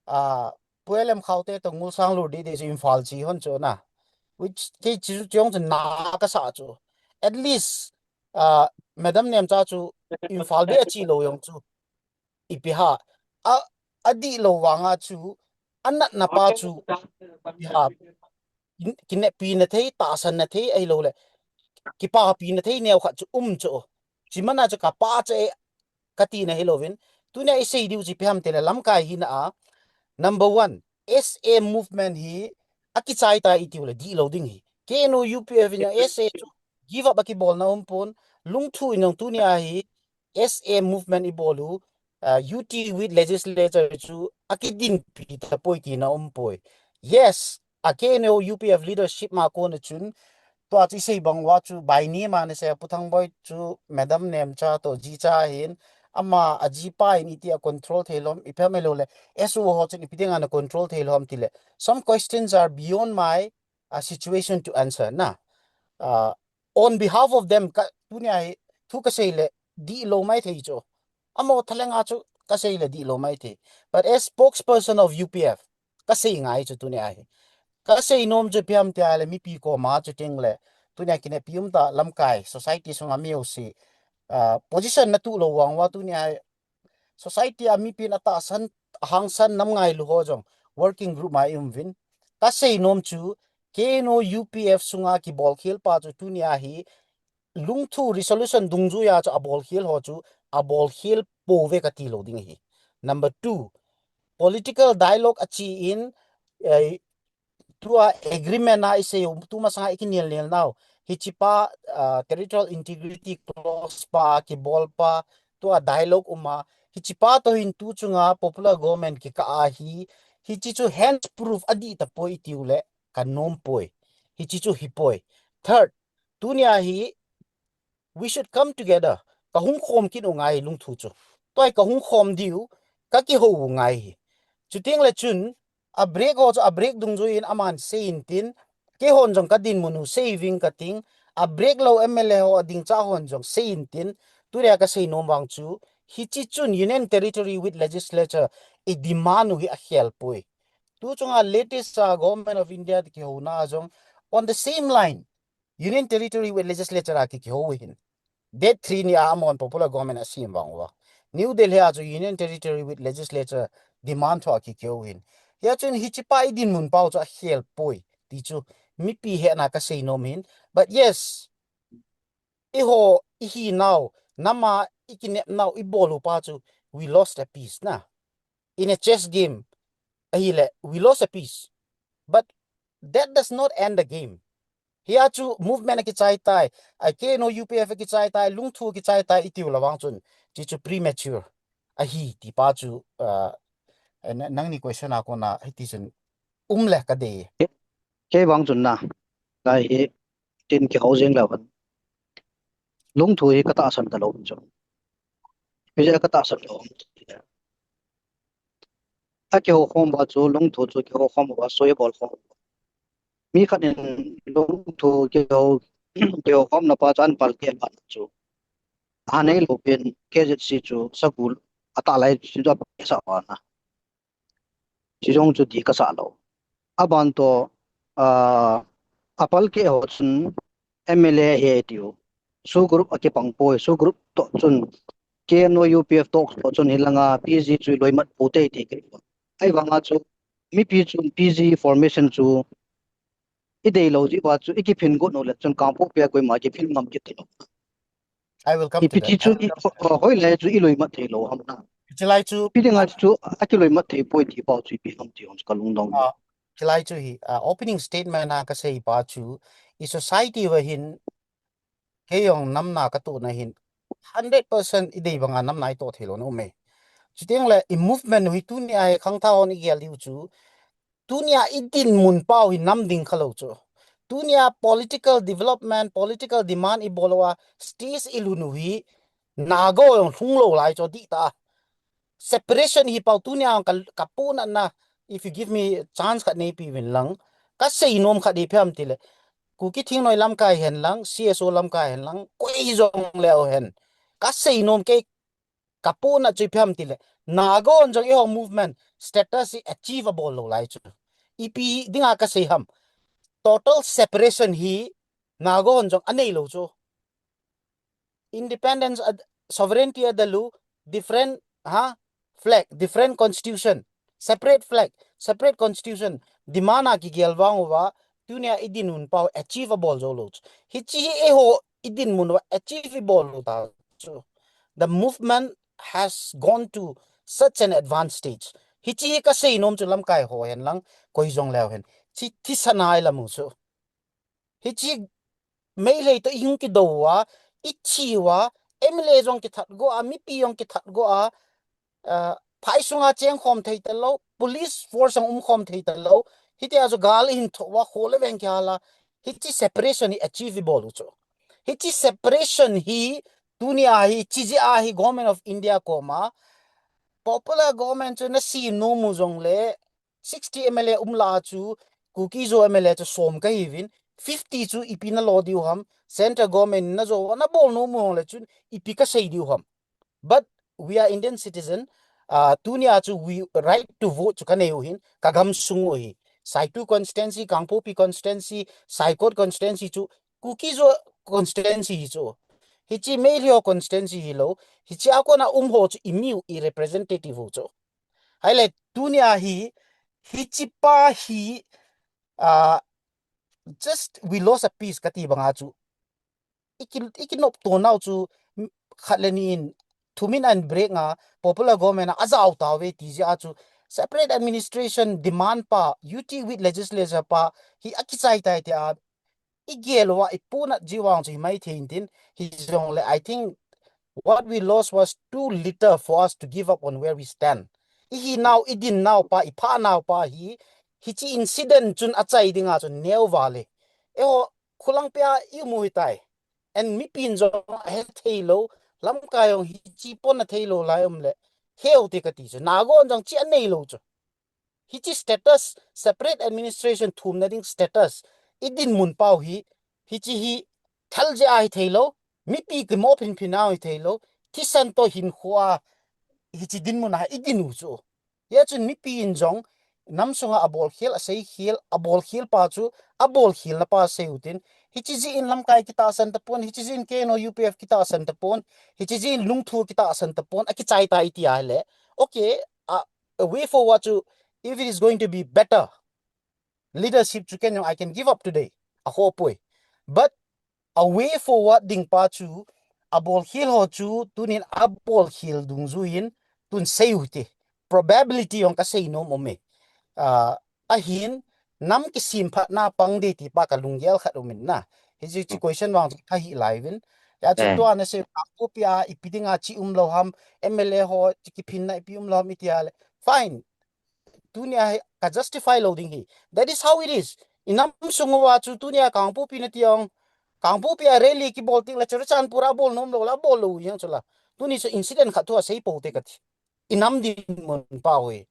ah, Pu L M Khaute toh Ngulsang Lurdih dih chu Imphal chi hon chu na. Which kei chi chu chiong chu na ka sa chu. At least, uh, Madam Nemcha chu Imphal beh a chi lou jong chu. Ipi ham. A, a dih lou vanga chu, a natna pa chu, ipi ham. Kin-, kineppi na thei, tahsan na thei, ahilou le. Kipapi na thei neo khat chu um chu. Chi mana chu ka pa chu e, ka ti na hilou vin. Tunia i sei diu chu ipi ham ti le lamkai hina a. Number one, S A movement hi, a kichai ta i tiu le dih lou ding hi. K N O U P F in S A chu, give up a kibol na um pon, lungthu in jong tunia hi, S A movement i bol u, uh, U T with legislature chu a kidinpi ta poi ti na um poi. Yes, a K N O U P F leadership ma kona chun, tua chu i sei bang uva chu bai ni ma na sei Pu Thangboi chu Madam Nemcha toh jicha hin, ama a jipa in iti a control thei lou ham, ipi ham ahilou le, S O ho chun ipi dinga na control thei lou ham ti le. Some questions are beyond my, uh, situation to answer na. Uh, on behalf of them, ka, tunia hi, thu ka sei le, dih lou mai thei chu. Amaho thalheng a chu ka sei le dih lou mai thei. But as spokesperson of U P F, ka sei ngai chu tunia hi. Ka sei nom chu ipi ham ti a le mipi koma chu ting le. Tunia kineppi um ta lamkai, society sunga mi jouse, ah, position na tuh lou vang uva tunia hi. Society a mipin a tahsan, a hangsan nam ngailu ho jong working group ma i um uvin. Ka sei nom chu K N O U P F sunga kibol khel pa chu tunia hi lungthu resolution dungjuia chu a bol khel ho chu a bol khel pouve ka ti lou ding ahi. Number two, political dialogue a chi in, eh, tua agreement a i sei u, tu masanga i kinel nel nau. Hichi pa, ah, territorial integrity clause pa, kibol pa, tua dialogue um a. Hichi pa toh hin tu chunga popular government kikah ahi. Hichi chu hands proof a dih ta poi i tiu le, ka nom poi. Hichi chu hi poi. Third, tunia hi, we should come together. Ka hung khom kit u ngai lungthu chu. Tua hi ka hung khom diu, ka kihou u ngai hi. Chuteng le chun, a break ho chu a break dungjuiin aman sei in tin, keihon jong ka dinmun u sei ving ka ting, a break lou M L A ho a ding cha hon jong sei in tin, tunia ka sei nom vang chu, hichi chun Union Territory with Legislature i demand u hi a khel poi. Tu chunga latest a Government of India ti kihouna jong on the same line. Union Territory with Legislature a ki, kihou hin. Date three ni a amahon popular government a sem vang uva. New Delhi a chu Union Territory with Legislature demand thu a ki, kihou hin. Hia chun hichi pa i dinmun pau chu a khel poi. Ti chu mipi hetna ka sei nom hin. But yes, i ho, i hi nau, nam a i kinep nau, i bol u pa chu, we lost a piece na. In a chess game, ahile, we lost a piece. But that does not end the game. Hia chu movement a kichai tai, a K N O U P F a kichai tai, lungthu a kichai tai, i tiu le vang chun, chi chu premature ahi, ti pa chu, uh, eh, na-, nangni question a kona, hiti chun, um le ka dei. Kei vang chun na, lai hi, tin kihou jing leu hen. Lungthu hi ka tahsan ta lou chu. Ipi jeh a ka tahsan lou ham ti le. A kihou khom uva chu lungthu chu kihou khom uva soi bol khom. Mi khat in lungthu kihou, kihou khomna pa chu an palkeh phat chu. A nei lou pen K Z C chu sagol a tah lai chu a pesa uva na. Chi jong chu ti ka sa lou. Aban toh, ah, a palkeh ho chun M L A hi tiu. SoO group a kipang poi, SoO group toh chun K N O U P F talk toh chun hilanga P G chu i loimat pou te ti kei. Ahivanga chu mipi chu P G formation chu i dei lou jeh uva chu i kiphin got u le chun Kangpokpi a koima kiphin ngam kit lou. I will come to that. Ipi ti chu i, ho-, hoilai chu i loimat thei lou ham na. Chilai chu ipi dinga chu a kiloimat thei poi ti pau chu ipi ham ti hon ka lungdong. Ah, chilai chu hi, ah, opening statement a ka sei pa chu i society uva hin kei jong namna ka tohna hin hundred percent i dei banga namna i toh thei lou na um e. Chuteng le i movement u hi tunia hi khangthah hon i gel diu chu tunia i dinmun pau hi nam ding kha lou chu. Tunia political development, political demand i bol uva, stage i lhun u hi, Naga ho jong lhung lou lai chu dih ta. Separation hi pau tunia ka, ka puna na, if you give me chance khat nei pi vin lang, ka sei nom khat ipi ham ti le, Kuki Thingnoi lamkai hen lang, C S O lamkai hen lang, koi jong leu hen. Ka sei nom kei ka puna chu ipi ham ti le, Naga hon jong eiho movement status hi achieve abol lou lai chu. Ipi dinga kasei ham. Total separation hi Naga hon jong anei lou chu. Independence, ad- sovereignty adel u, different, ha, flag, different constitution, separate flag, separate constitution, demand a kigel vang uva, tunia idinmun pau achieve abol jou lou chu. Hichi hi eiho idinmun uva achieve ibol u ta chu. The movement has gone to such an advanced stage. Hichi hi kasei nom chu lamkai ho hen lang, koi jong leu hen. Chi, thisan a ilam u chu. Hichi Meitei toh ihung kidou uva, ithi uva, M L A jong kithat go a, mipi jong kithat go a, ah, phai sunga cheng khom thei talou, police force jong um khom thei talou, hitia chu gal ihin tho uva, kho le veng kihal a, hichi separation hi achieve ibol u chu. Hichi separation hi, tunia hi, chi jeh a hi Government of India koma, popular government chu nasem nom u jongle, sixty M L A um lah a chu, Kuki Zo M L A chu som kahiuvin, fifty chu ipi nalo diu ham, central government in najo uva nabol nom u jongle chun, ipi kasei diu ham. But we are Indian citizen, ah, tunia chu we right to vote chu kanei u hin, kagam sung u hi. Saitu constituency, Kangpokpi constituency, Saikot constituency chu, Kuki Zo constituency hi chu. Hichi Meitei ho constituency hilou, hichi a kona um ho chu imiu, irepresentative u chu. Ahile, tunia hi, hichi pa hi, ah, just we lost a piece kati banga chu. Iki, ikinop to nau chu, m-, khat le ni in, thumin an break nga, popular government a ajao tauve ti jeh a chu, separate administration demand pa, U T with legislature pa, hi akichai tai tia, igel uva, ipunat ji vang chu himai thei intin, hijongle, I think what we lost was too little for us to give up on where we stand. Ihi nau, idin nau pa, ipha nau pa hi, hichi incident chun achai dinga chun neo vale. Eiho, khulang pia imu hitai. And mipin jong ahe thei lou, lamkai jong hichi pon athei lou lai um le, heu te kati chu. Naga hon jong chi anei lou chu. Hichi status, separate administration thumna ding status, idinmun pau hi, hichi hi thal jeh a hi thei lou, mipi kimo phinphin a hi thei lou, thisan toh hinkho a, hichi dinmun a idin u chu. Hia chun mipi in jong, nam sunga abol khel, asei khel, abol khel pa chu, abol khel na pa sei utin, hichi jeh in lamkai kitahsan tapon, hichi jeh in K N O U P F kitahsan tapon, hichi jeh in lungthu kitahsan tapon, akichai ta iti ahile. Okay, a, a way forward chu, if it is going to be better leadership chu ken jong I can give up today. Aho poi. But a way forward ding pa chu, abol khel ho chu, tunin abol khel dungjuiyin, tun sei u te. Probability jong kasei nom um e. Ah, ahin, nam kisem phat na pang de ti pa kalunggel khat um in na. Hichi, chi question vang chu kahi lai uvin. Hia chu tua nasei, Kangpokpi a ipi dinga chi um lou ham, M L A ho, chi kiphin na ipi um lou ham iti ahile. Fine. Tunia hi ka justify lou ding hi. That is how it is. Inam sung uva chu tunia Kangpokpi nati jong. Kangpokpi a rally kibol teng le Churachandpur a bol nom lou la, bol lou jeng chu la. Tuni chu incident khat thu asei pou te kati. Inam dinmun pau hi.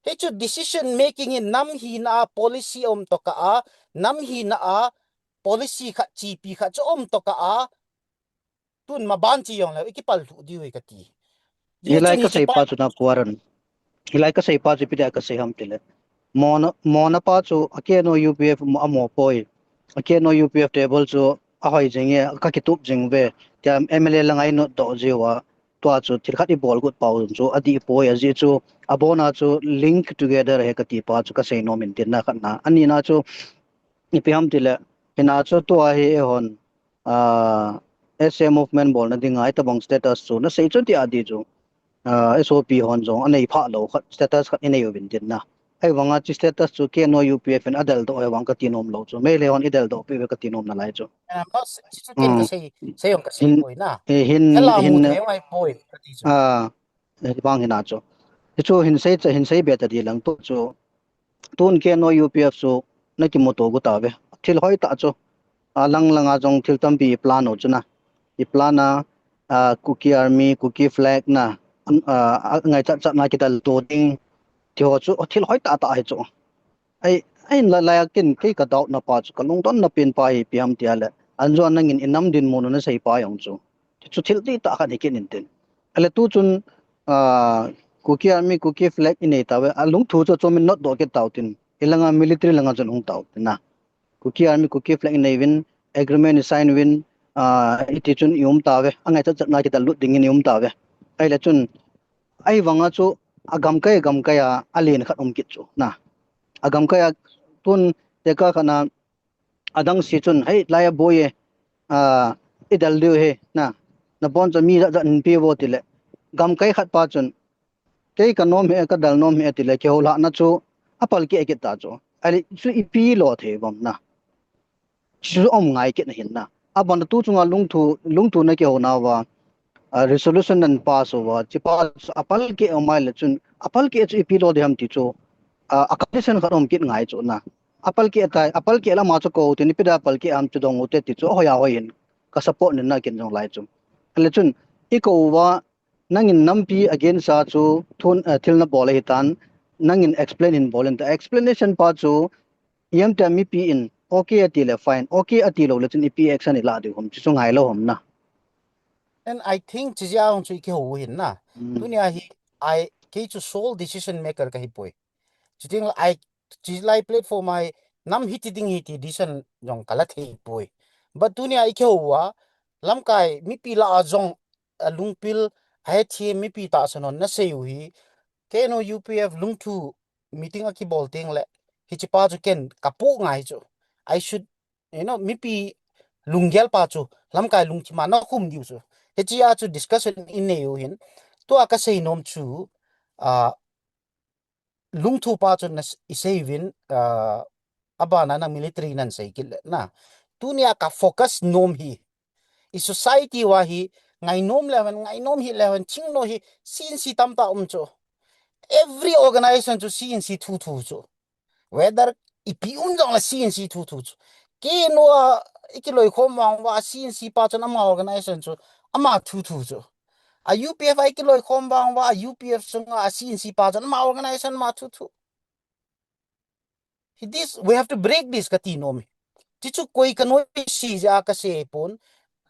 Hichu decision making in nam hina a policy um tokah a, nam hina a policy khat chipi khat chu um tokah a, tun maban chi jong le, ikipal lhuh diu e kati. Hilai kasei pa chu na kuaran. Hilai kasei pa chu ipi dia kasei ham tile. Mona, mona pa chu a K N O U P F mo, amo poi. A K N O U P F table chu ahoi jing e, kakitup jing ve. Tia M L A langa inot doh jiu a. Tua chu thil khat ibol got pau chu adih poi ajeh chu. Abona chu link together he kati pa chu kasei nom in tin na khat na. Ani na chu ipi ham tile. Hina chu tua hi eihon ah, S A movement bolna dinga, itobang status chu, nasei chu tia di chu, ah, S O P hon jong, anei pha lou khat, status khat inei uvin tin na. Ahivanga chi status chu K N O U P F in adel doh ahivang kati nom lou chu. Meitei hon idel doh pi ve kati nom nalai chu. Ah, ma, chi chu tin kasei, sei jong kasei poi na. Eh, hin, hin, ah, hivang hina chu. Hichu hin sei, hin sei be ta di lang tu chu. Tun K N O U P F chu nakimuto got tave. Thil hoitah chu. Alang langa jong thil tampi iplan u chu na. Iplan a, ah, Kuki Army, Kuki flag na, ah, angaichat chat na kidel to ding. Ti ho chu, thil hoitah tah hi chu. Ai, ai la, la kin kei ka doubt na pa chu, kalungdon na pen pa hi ipi ham tia le. Anjo nangin inam dinmun u nasei pa jong chu. Chu thil titah khat hi kit in tin. Ale tu chun, ah, Kuki Army, Kuki flag inei tauve. Alungthu chu achomin notdoh kit tau tin. Hilanga military langa chun hung tau tin na. Kuki Army, Kuki flag inei uvin, agreement isign uvin, ah, iti chun ium tauve. Angaichat chatna kidallut dingin ium tauve. Ahile chun, ahivanga chu agamkai, agamkai a, alen khat um kit chu na. Agamkai a tun tekah khat na adang si chun, "Hei, lai a boi e, ah, idel diu hi, na, naboncha mi jat jat hinpe uvo," tile. Gamkai khat pa chun, "Kei kanom hi, kadel nom hi," tile, kihou lhahna chu apalkeh kit ta chu. Ahile chu ipi lo thei uvam na. Chu um ngai kit na hin na. Abana tu chunga lungthu, lungthuna kihou nauva, ah, resolution nan pass uva, chupa chu apalkeh um ahile chun, apalkeh chu ipi lo ding ham ti chu, ah, a condition khat um kit ngai chu na. Apalkeh tai, apalkeh lama chu kou tin, ipi dia apalkeh ham chu dong ute ti chu, ahoi ahoi hin, ka support nin na kin jong lai chu. Ahile chun, ikou uva, nangin nampi against a chu thun, eh, thil nabol ahitan, nangin explain hin bol in ta. Explanation pa chu, iemtia mipi in, okay ati le fine, okay ati lou le chun ipi action ilah diu ham, chu chu ngai lou ham na. And I think chijeh a hung chu ikihou u hin na. Mm. Tunia hi, I, kei chu sole decision maker kahi poi. Chuting le I, chilai platform a hi, nam hiti ding hi ti decision jong kala thei poi. But tunia ikihou uva, lamkai mipi lah a jong, alungpil, ahethem mipi tahsan hon nasei u hi, K N O U P F lungthu meeting akibol teng le, hichepa chu ken kapoh ngai chu. I should, you know, mipi lunggel pa chu, lamkai lungthim a nakhum diu chu. Hichea chu discussion inei u hin, tua kasei nom chu, ah, lungthu pa chu na s-, isei uvin, ah, abana na military nan sei kit le na. Tunia ka focus nom hi, i society uva hi, ngainom le hen, ngainom hih le hen, Chingnoi hi, C N C tamtah um chu. Every organization chu C N C thuthu chu. Whether ipi um jong le C N C thuthu chu. K N O a ikiloikhom vang uva C N C pa chun ama organization chu, ama thuthu chu. A U P F a ikiloikhom vang uva, a U P F chunga a C N C pa chun ama organization ama thuthu. Hi this, we have to break this kati nom e. Hichu koi kanoise jeh a kasei pon,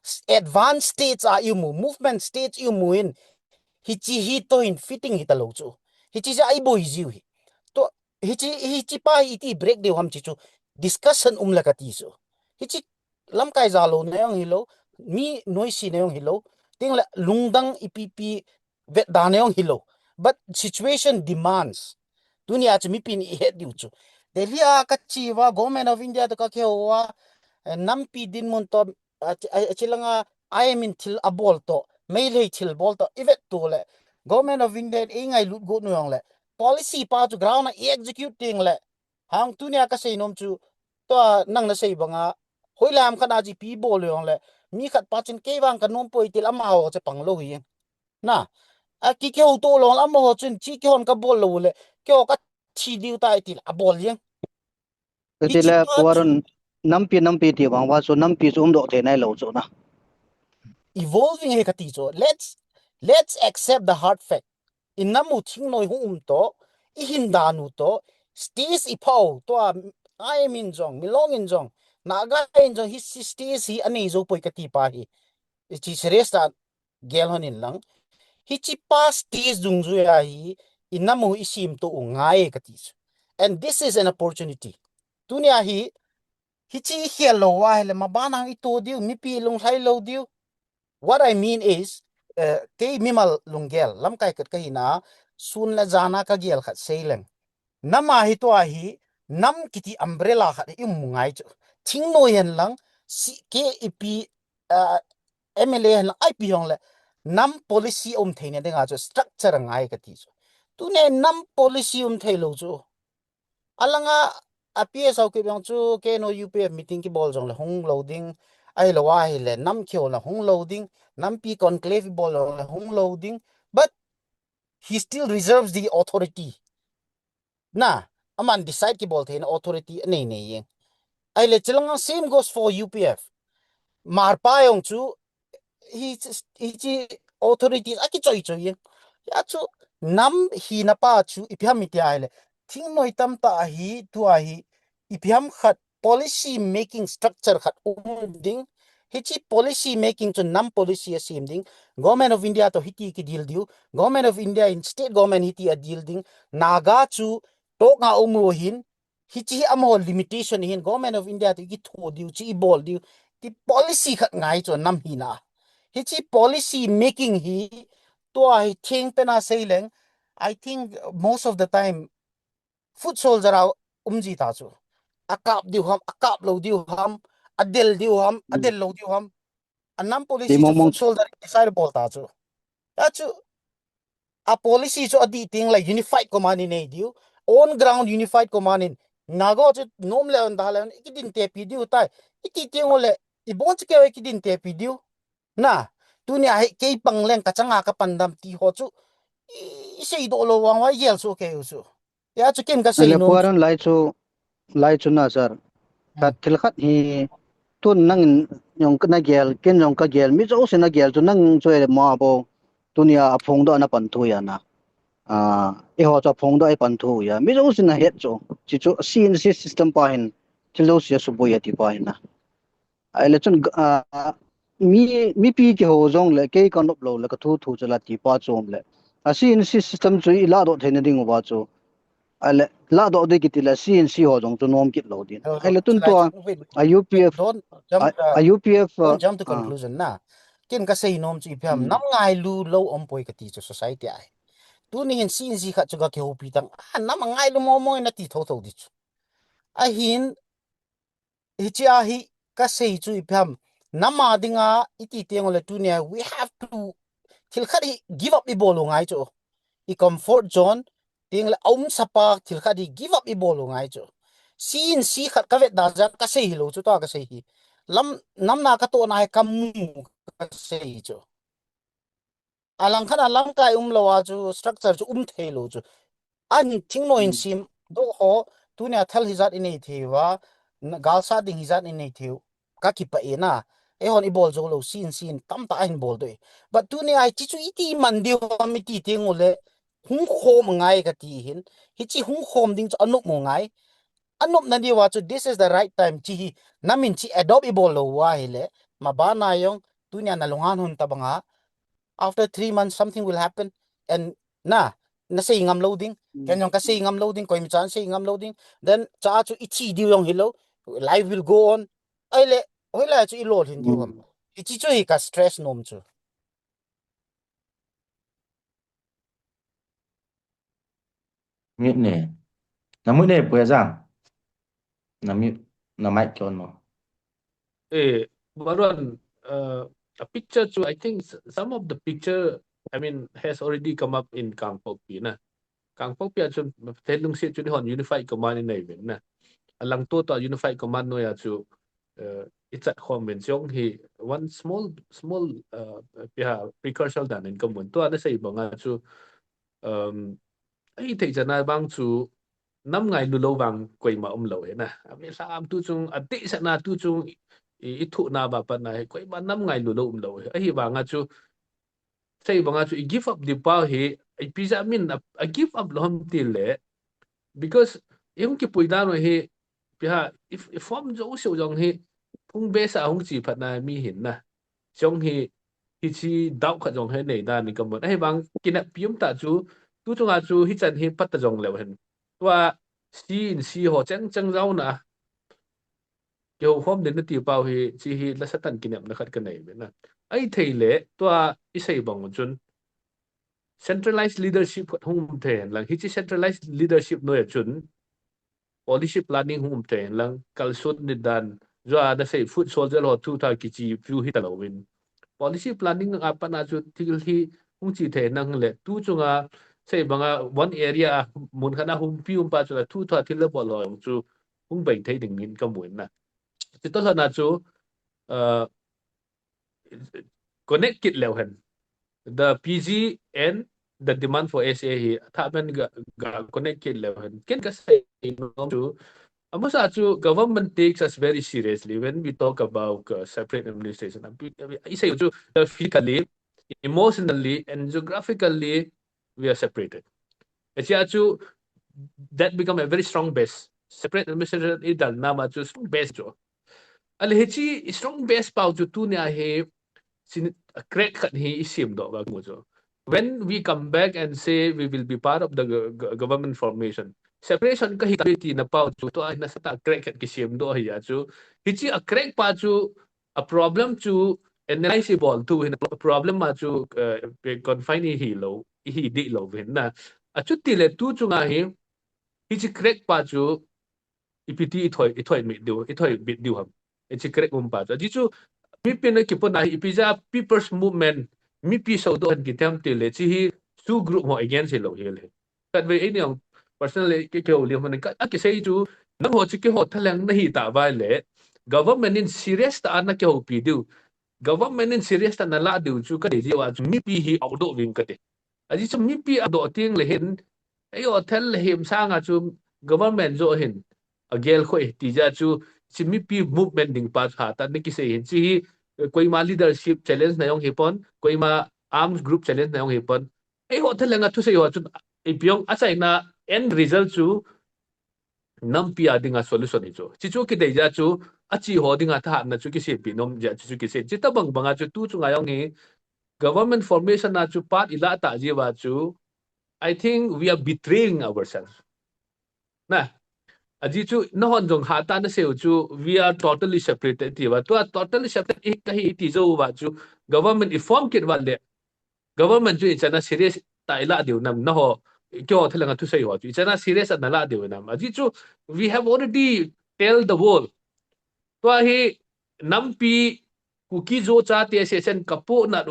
s-, advanced states a imu, movement states imu in, hiche hi toh hin fitting hita lou chu. Hiche jeh a iboi jiu hi. Toh, hiche, hichepa hi iti break diu ham ti chu, discussion um le kati chu. Hiche lamkai jalou na jong hilou, mi noise na jong hilou, ting le lungdang ipi pi vetda na jong hilou. But situation demands. Tunia chu mipin ihet diu chu. Delhi a kache uva, Government of India toh kakihou uva, eh, nampi dinmun toh, a, a, achilanga I M in thil abol toh, Meitei thil bol toh, ivet to le, Government of India in eingailut got u jong le, policy pa chu ground a i execute teng le, hang tunia kasei nom chu, tua nang nasei banga, hoilam khat a chu ipi bol u jong le, mi khat pa chun kei vang kanom poi ti le amaho chapang lou hi. Na, a ki, kihou to lou le amaho chun chi kihon kabol lou le, keiho kathi diu tai ti le abol jeng. Kati le, hichepa chu Pu Arun, nampi, nampi ti vang uva chu, nampi chu umdoh thei nailou chu na. Evolving hi kati chu. Let's, let's accept the hard fact. I nam u Chingnoi hung um toh, i hin dan u toh, stage i phah u toh, a, I M in jong, Milong in jong, Naga in jong, hiche stage hi anei jou poi kati pa hi. Hiche serious tah a gel hon in lang. Hichepa stage dungjui a hi, i nam u i semtoh u ngai kati chu. And this is an opportunity. Tunia hi, hiche i khel lou uva ahile, maban a i to diu, mipi lunglhai lou diu. What I mean is, eh, kei mimal lunggel, lamkai khat kahi na, sun le jan a kagel khat sei leng. Nam a hi tua hi, nam kiti umbrella khat i um ngai chu. Chingnoi hen lang, C K I P, ah, M L A hen lang, I P hong le, nam policy um thei na dinga chu, structure ngai kati chu. Tunia nam policy um thei lou chu. Alanga, a P S Haokip jong chu, K N O U P F meeting kibol jong le hung lou ding, ahilou ahile, nam kihou le hung lou ding, nampi conclave bol jong le hung lou ding, but he still reserves the authority. Na, aman decide kibol theina authority anei nei jeng. Ahile chilanga same goes for U P F. Marpa jong chu, hi, hiche authorities akichoi choi jeng. Hia chu nam hina pa chu ipi ham iti ahile, thingnoi tamtah hi, tua hi, ipi ham khat policy making structure khat um ding, Hichi policy making chu nam policy a sim ding. Government of India to hiti ki deal diu. Government of India in state government hiti a deal ding. Naga chu talk nga um lo hin. Hichi hi amaho limitation hin Government of India to ki tho diu, chi i bol diu. Ti policy khat ngai chu nam hi na. Hichi policy making hi tua hi thing pena sei leng. I think most of the time foot soldier a um ji ta chu. A kap diu ham, a kap lo diu ham, a del diu ham, a del lo diu ham. A nam policy chu foot soldier decide bol ta chu. A chu a policy chu a di ting la unified command in nei diu. On ground unified command in. Naga chu nom le on da le on ki din te pi diu tai. I ti ting le i bon chu ke ki din te pi diu. Na, tunia hi kei pang leng ka changa ka pandam ti ho chu i, i sei do lo wang wa yel so ke u chu. Ya chu kin ka sei no. Puaran lai chu, lai chu na sir. Khat thil khat hi tun nangin jong na gel, ken jong ka gel, mi jo sin na gel chu nang chu e ma bo. Tunia a phong do na pan thu ya na. A, i ho chu phong do i pan thu ya. Mi jo sin na het chu. Chi chu C N C system pa hin thil do sia su bo ya ti pa hin na. Ahile chun, ah, mi, mipi kiho jong le, kei ka nop lo le, ka thu thu chu la ti pa chu um le. A C N C system chu i ladoh theina ding uva chu. Ahile, ladoh ding kiti le, C N C ho jong chu nom kit lo din. Ahile tun tua, a U P F, a, a U P F, uh, jump to conclusion na. Kin ka sei nom chu i phiam, nam ngailu lo um poi ka ti chu society ai. Tuni hin C N C khat chu ka kihoupi tang. Ah, nam ngailu mo mo na ti tho tho di chu. Ahin, hichia hi ka sei chu i phiam. Nam a dinga i ti teng le tunia we have to thil khat hi give up i bol u ngai chu. I comfort zone teng le a um sapa thil khat hi give up i bol u ngai chu. C N C khat ka vet da ja ka sei hi lo chu ta ka sei hi. Lam, nam na ka to na hi ka mu ka sei chu. A lang khat a lamkai um lo a chu structure chu um thei lo chu. An thing no in sim do ho tunia thal hi jat i nei thei va, galsa ding hi jat i nei thei. Ka kipa e na. E hon i bol zo lo sin sin tam ta a hin bol do e. But tunia hi chi chu i ti man diu ham i ti teng u le hung khom ngai ka ti hin. Hichi hung khom ding chu a nop mo ngai. A nopna diu a chu this is the right time chi hi. Nam in chi adopt i bol lo wa hi le. Ma ba na jong tunia na lungan hun ta banga. After three months, something will happen. And na, na sei ngam lo ding. Ken jong ka sei ngam lo ding, koima chan sei ngam lo ding. Then, cha chu i thi diu jong hi lo. Life will go on. Ahile, hoilai chu i lolhin diu ham. Hichi chu hi ka stress nom chu. Mute ne. Na mute ne, Pu Jang. Na mute, na mic on mo. Eh, Baruan, uh, a picture chu, I think s-, some of the picture, I mean, has already come up in Kangpokpi na. Kangpokpi a chun, Pathen lungset chun hon unified command in nei ven na. A lang to to unified command noi a chu, uh, i chat khom ven jong hi one small, small, uh, precursor dan in ka mun. Tua na sei banga chu, um, i thei chana bang chu nam ngailu lo vang koima um lo e na. A mi sa am tu chung, a te sa na tu chung, i, i thu na ba pa na he koima nam ngailu lo um lo e. Ahi vanga chu, sei banga chu i give up di pa hi, i pi ja min a, a give up lo ham ti le. Because i hung kipui dan hi, pi ha, i, i form jo sio jong hi, hung be sa hung chi phat na mi hin na. Jong hi, hichi dau khat jong he nei dan ni ka mun. Ahi vang kinep pi um ta chu, tu chunga chu hichan hi pat ta jong leu hen. Tua C N C ho cheng cheng jau na. Kihou khom din na ti pau hi, chi hi la satan kinepna khat ka nei ve na. Ahi thei le, tua i sei bang chun. Centralized leadership khat hung um thei hen lang. Hichi centralized leadership noi a chun. Policy planning hung um thei hen lang. Kalson ni dan. Jua na sei foot soldier ho thu tha kichi view hi ta lo vin. Policy planning a pat na chu thil hi hung chi thei nang le tu chunga sei banga one area a mun khat a hung pi um pa chu la thu tha thil le bol ho chu hung bei thei ding in ka mu in na. Ti to na chu, uh, connect kit leu hen. The P G and the demand for S A hi tha pen ga, ga connect kit leu hen. Ken ka sei nom chu, amasa chu government takes us very seriously when we talk about, uh, separate administration. I say chu the physically, emotionally, and geographically, we are separated. Asia chu that become a very strong base. Separate administration i dal nama chu strong base chu. Ale hichi strong base pau chu tunia hi sin crack khat hi i siam doh ba mu chu. When we come back and say we will be part of the government formation, separation ka hi ta ti na pau chu tua hi nasatah a crack khat kisiam doh hi a chu. Hichi a crack pa chu a problem chu analyze i bol tu hin a problem ma chu confine i hi lo, i hi di lo hin na. A chu ti le tu chunga hi, hichi crack pa chu ipi ti i thoi, i thoi mit diu, i thoi bit diu ham. Hichi crack um pa chu. Aji chu mipi na kipuna hi ipi ja people's movement, mipi so do han kitem ti le chi hi su group ho against hi lo hi le. Kat ve ini ang personally ke ke li hon ka ki sei chu nang ho chi ke ho thaleng na hi ta vai le government in serious ta na ke ho pi diu. Government in serious ta na la diu chu ka dei ji wa chu mipi hi au do ving ka te. Aji chu mipi a do ting le hin ei o thel le him sanga chu government jo hin a gel khoi ti ja chu chi mipi movement ding pa ha ta ni ki sei hin chi hi koima leadership challenge na yong hi pon, koima arms group challenge na yong hi pon. Ei ho thel le nga thu sei ho chu ei piong a chaina end result chu nampi a dinga solution hi chu. Chi chu ki dei ja chu a chi ho dinga tha na chu ki sei pi nom ja chu ki sei. Chi ta bang banga chu tu chunga yong hi government formation a chu part i la ta ji wa chu I think we are betraying ourselves. Na, aji chu na hon jong ha ta na sei chu we are totally separated ti wa. Tua totally separate i ka hi ti jo wa chu government i form kit wa le government chu i chana serious ta i la diu nam na ho ke ho thalanga thu sei ho chu i chana serious na la diu nam. Aji chu we have already tell the world. Tua hi nampi Kuki Zo chate session ka puna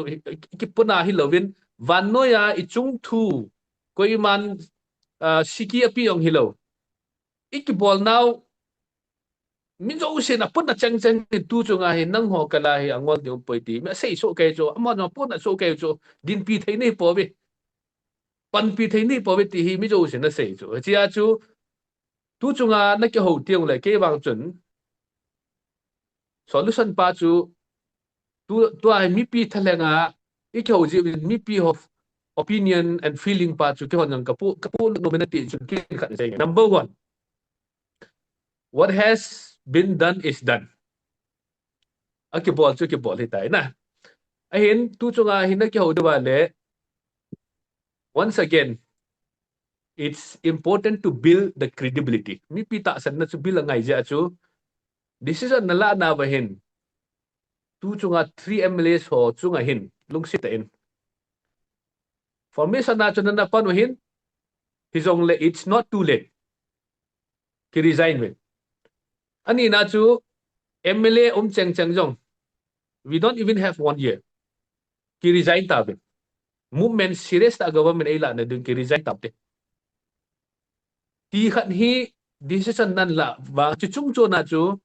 ki puna hi lovin vannoiya i chung thu koiman uh, siki api ong hi lo. I ki bol nau min zo sin a puna chang chang tu chunga hi nang ho kala hi angol ding poi ti. Mi sei so kai chu, ama no puna so kai chu, din pi thei nei po ve. Pan pi thei nei po ve ti hi mi zo sin a sei chu. Chia chu tu chunga na ki ho tiang le ke vang chun solution pa chu tu tu a mipi thalenga i ki ho ji mipi ho opinion and feeling pa chu ki hon ka pu ka pu no mena ti chu ki khat sei. Number one, what has been done is done. A ki bol chu ki bol hi tai na. Ahin tu chunga hin na ki ho de ba le. Once again, it's important to build the credibility. Mipi tahsan na chu build a ngai ja chu decision na la na va hin tu chunga three M L As ho chunga hin lungsit ta in. Formation na chu na na pan hin hi jong le it's not too late. Ki resign ve. Ani na chu M L A um cheng cheng jong we don't even have one year. Ki resign ta ve. Movement serious ta government ei la na ding ki resign ta te. Ti khat hi decision nan la va chu chung chu na chu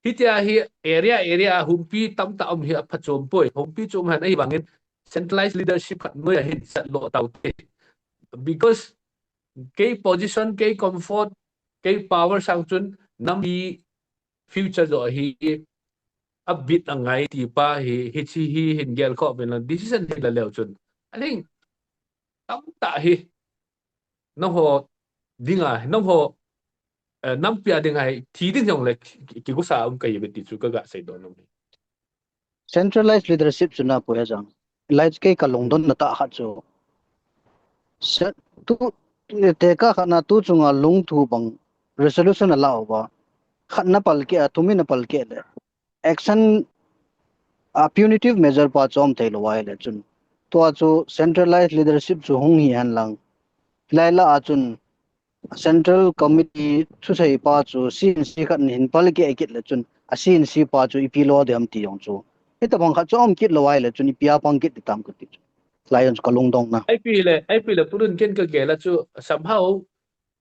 hitia hi area area humpi tam ta um hi a pha chom poi. Humpi chom han ei vangin centralized leadership khat noi a hin sat lo tau te. Because kei position, kei comfort, kei power sang chun nampi future jo hi a bit a ngai ti pa hi, hi chi hi hin gel kho ben decision hi la leo chun. I think tam ta hi na ho dinga, na ho eh, nampi a dinga hi thi ding jong le ki gusa um kai be ti chu ka ga sei don um. Centralized leadership chu na pu he jang. Lai kei ka lungdon na ta khat chu. Tu te ka khat na tu chunga lungthu bang resolution a la uva. Khat na pal ke a, thum in a pal ke le. Action a punitive measure pa chom thei lo ai le chun. Tua chu centralized leadership chu hung hi han lang. Lai la a chun Central Committee thusei pa chu C N C khat hin pal ke kit le chun a C N C pa chu ipi lo de ham ti jong chu. Hita bang khat chu um kit lo ai le chun ipi a pang kit ti tam ka ti chu. Lai jong chu ka lungdong na. Ai pi le, ai pi le purun ken ka gel a chu somehow,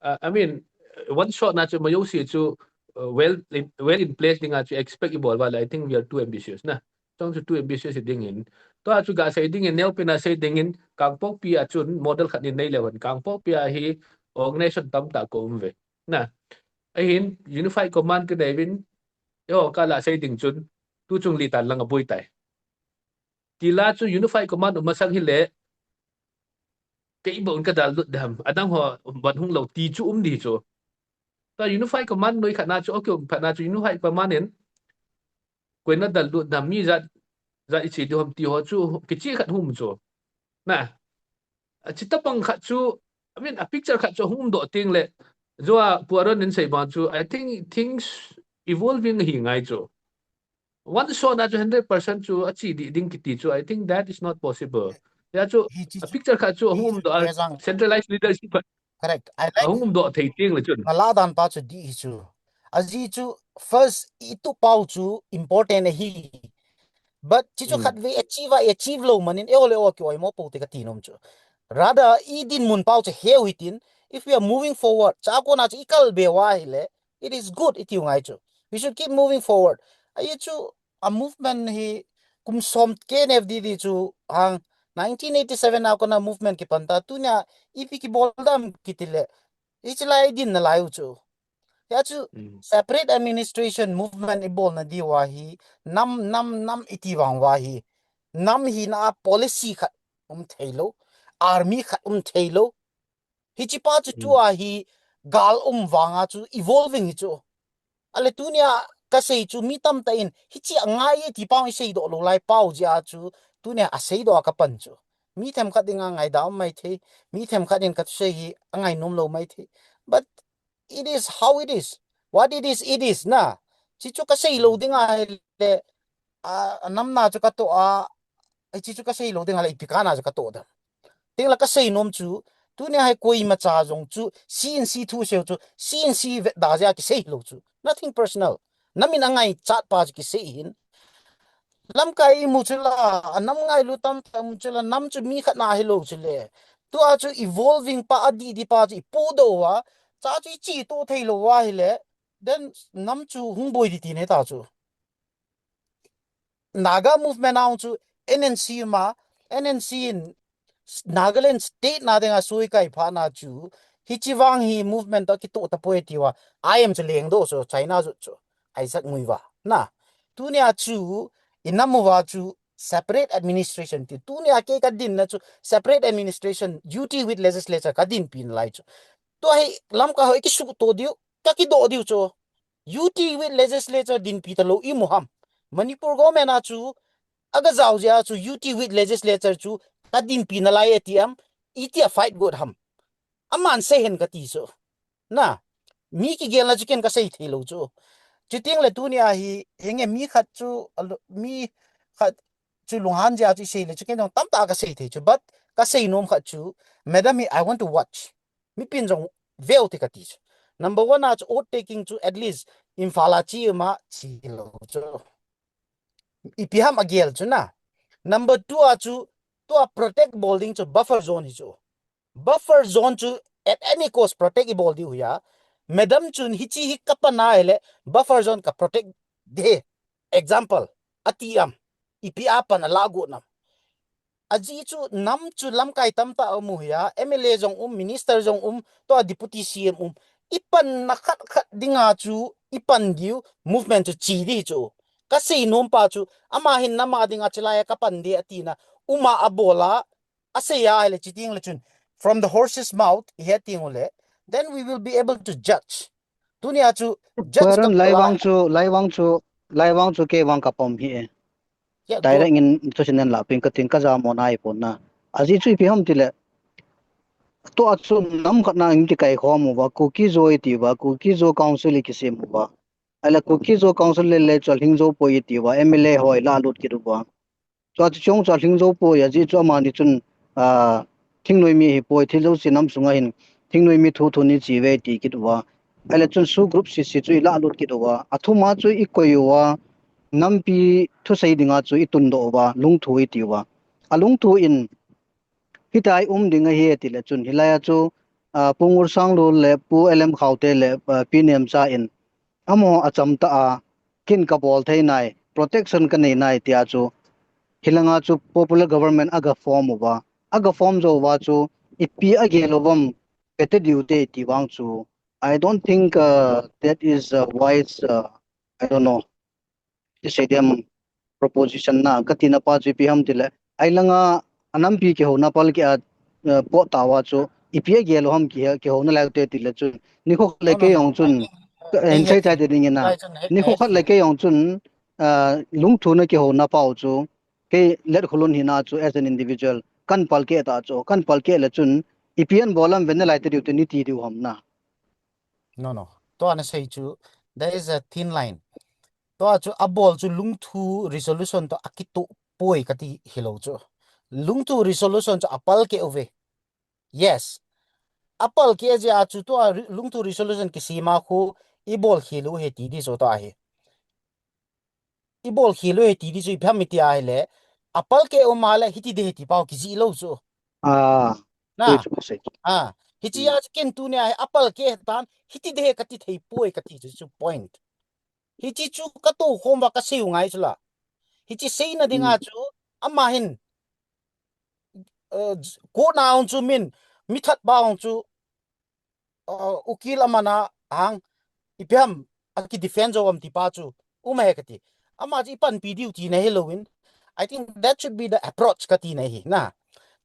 uh, I mean, one shot na chu mayo si chu uh, well in, well in place dinga chu expect i bol va le I think we are too ambitious na. Chong chu tu ambitious ding in. Tua chu ga sei ding in, neo pina sei ding in, Kangpokpi a chun model khat in nei le hon. Kangpokpi a hi organization tam ta ko um ve. Na, ahin Unified Command ka nei vin, yo ka la sei ding chun, tu chung li tan lang a bui tai. Ti la chu Unified Command um masang hi le, kei ba un ka dal lut dam, adang ho ban hung lo ti chu um di chu. Ta Unified Command noi khat na chu, okay, um phat na chu Unified Command in koina dallut na mi jat, jat ichi di hom ti ho chu kichi khat hum chu. Na, a chi tapang khat chu, I mean, a picture khat chu hum doh ting le, jo a puaron in sei bang chu, I think things evolving hi ngai chu. One shot a chu hundred percent chu a chi di ding kiti chu, I think that is not possible. Ya chu, a picture khat chu hum doh a, centralized leadership khat. Correct. I like. Hum doh thei ting le chun. Nala dan pa chu di hi chu. A ji chu first i tu pau chu important hi. But chi chu khat ve achieve a, achieve lo manin e ole o ki oi mo po te ka ti nom chu. Rather, i din mun pau chu heu hi tin, if we are moving forward, cha ko na chu i kal be wa hi le, it is good, i tiu ngai chu. We should keep moving forward. A ye chu, a movement hi kum som K N F D D chu hang nineteen eighty-seven a kona movement ki pan ta, tunia ipi ki bol dam ki ti le, i chi lai din na lai u chu. Ya chu separate administration movement i bol na di wa hi, nam, nam, nam i ti vang wa hi, nam hi na policy khat um thei lo, army khat um thei lo, Hichi pa chu tua hi gal um vanga chu evolving hi chu. Ale tunia ka sei chu mi tamtah in hichi a ngai e ti pau i sei doh lo lai pau jia chu tunia a sei doh a ka pan chu. Mi themkhat ding a ngai da um mai thei, mi themkhat in ka sei hi a ngai nom lo mai thei. But it is how it is. What it is, it is na. Chi chu ka sei lo ding a le a, a nam na chu ka to a, hichi chu ka sei lo ding a le ipi ka na chu ka to da. Ting la ka sei nom chu, tunia hai koima cha jong chu, C N C thu seu chu, C N C vet da jia ki sei lo chu. Nothing personal. Nam in a ngai chat pa chu ki sei hin. Lamkai i mu chu la, a nam ngailu tamtah mu chu la, nam chu mi khat na hi lo chu le. Tua chu evolving pa a di di pa chu i pu do wa, cha chu i chi to thei lo wa hi le, then nam chu hung boi di ti ne ta chu. Naga movement a chu N N C ma, N N C in Nagaland state na ding a sui kai pha na chu, hichi vang hi movement to ki to ta poi ti wa, I am chu leng do so China zu chu, Isaac Muivah na. Tunia chu, i nam u wa chu, separate administration ti. Tunia ke ka din na chu, separate administration, U T with legislature ka din pin lai chu. Tua hi lam ka hoi ki su to diu, ka ki do diu chu. U T with legislature din pi ta lo i mu ham. Manipur government a chu, a ga zau jia chu U T with legislature chu ka din pi na lai e ti am, i ti a fight got ham. A man se hen ka ti so. Na, mi ki gel na chu ken ka sei thei lo chu. Chuting le tunia hi, henge mi khat chu, a lo-, mi khat chu lunghan jia chu i sei le chu ken jong tamtah ka sei thei chu. But ka sei nom khat chu, madam hi, I want to watch. Mi pin jong veu te ka ti chu. Number one a chu oath taking chu at least Imphal a chi ma chi lo chu. Ipi ham a gel chu na. Number two a chu, tua protect bol ding chu buffer zone hi chu. Buffer zone chu at any cost protect i bol diu hi a. Madam chun hichi hi ka pan a hi le buffer zone ka protect de. Example, a ti am. Ipi a pan a la gu nam. A ji chu nam chu lamkai tamtah um u hi a, M L A jong um, minister jong um, tua deputy C M um. I pan na khat khat ding a chu, i pan diu, movement chu chi di chu. Ka sei nom pa chu, ama hin nam a ding a chi lai a ka pan di a ti na, um a a bol a, a sei a le chi ting le chun. From the horse's mouth, i he ting u le, then we will be able to judge. Tunia chu, judge Paran ka lai la- vang chu, lai vang chu, lai vang chu ke vang ka pom hi e. Ya, Direct go- in chu sin nan la pin ka tin ka ja mo nai pon na. A ji chu ipi ham ti le. Tua chu nam khat na in ki kai khom u va, Kuki-Zo i ti va, Kuki-Zo Council i ki sem u va. Ala Kuki-Zo Council le le chu a hling zo poi i ti va, M L A hoi la lut kit u va. Tua chu chung chu a hling zo poi a ji chu amani chun, a, thingnoi mi hi poi, thil zo si nam sunga hin, thingnoi mi thu thu ni chi ve ti kit u va. Ala chun su group si si chu i la lut kit u va. A thum a chu i koi u va, nampi thusei ding a chu i tun doh u va, lungthu i ti u va. A lungthu in, hitia i um ding ahi ti le chun, hilai a chu, a, Pu Ngursanglun le Pu L M Khaute le, a, Pi Nemcha in, amaho a cham ta a, kin ka bol thei nai, protection ka nei nai tia chu, hilanga chu popular government a ga form u va, a ga form zo u va chu, ipi a gel u vam, pe te diu te ti vang chu, I don't think, uh, that is, uh, wise, uh, I don't know. Ti sei diam proposition na, ka tina pa chu ipi ham ti le. Ai langa, a nampi kihouna pal ki a, eh, po ta va chu, ipi a gel u ham ki, kihouna lai te ti le chun. Ni kho le ke yong chun, en sei tai te ding na. Ni kho khat le ke yong chun, ah, lungthuna kihouna pau chu, kei Letkhulun hina chu as an individual, kan palkeh ta chu, kan palkeh le chun, ipi abol ham venna lai te diu te niti diu ham na. No, no. Tua nasei chu, there is a thin line. Tua chu abol chu lungthu resolution to akitoh poi kati hilou chu. Lungthu resolution chu apalkeh uve. Yes. Apalkeh jeh a chu tua re-, lungthu resolution kisem a khu ibol khel u ahi ti di chu tua hi. Ibol khel u ahi ti di chu ipi ham iti ahile, apalkeh um a le hiti ding ahi ti pau kijih lou chu. Ah, Na. Tui chu kasei. Ah, hichi a chu ken tunia hi apalkeh tan, hiti ding ahi kati thei poi kati chu chu point. Hichi chu katou khom uva kasei u ngai chu la. Hichi seina dinga chu, ama hin, uh, j-, court na hung chu min, mi that pa hung chu, uh, ukil amana hang, ipi ham, aki defend jou am ti pa chu, um ahi kati. Ama chu ipanpi diu tina hilou in, I think that should be the approach kati na hi, na.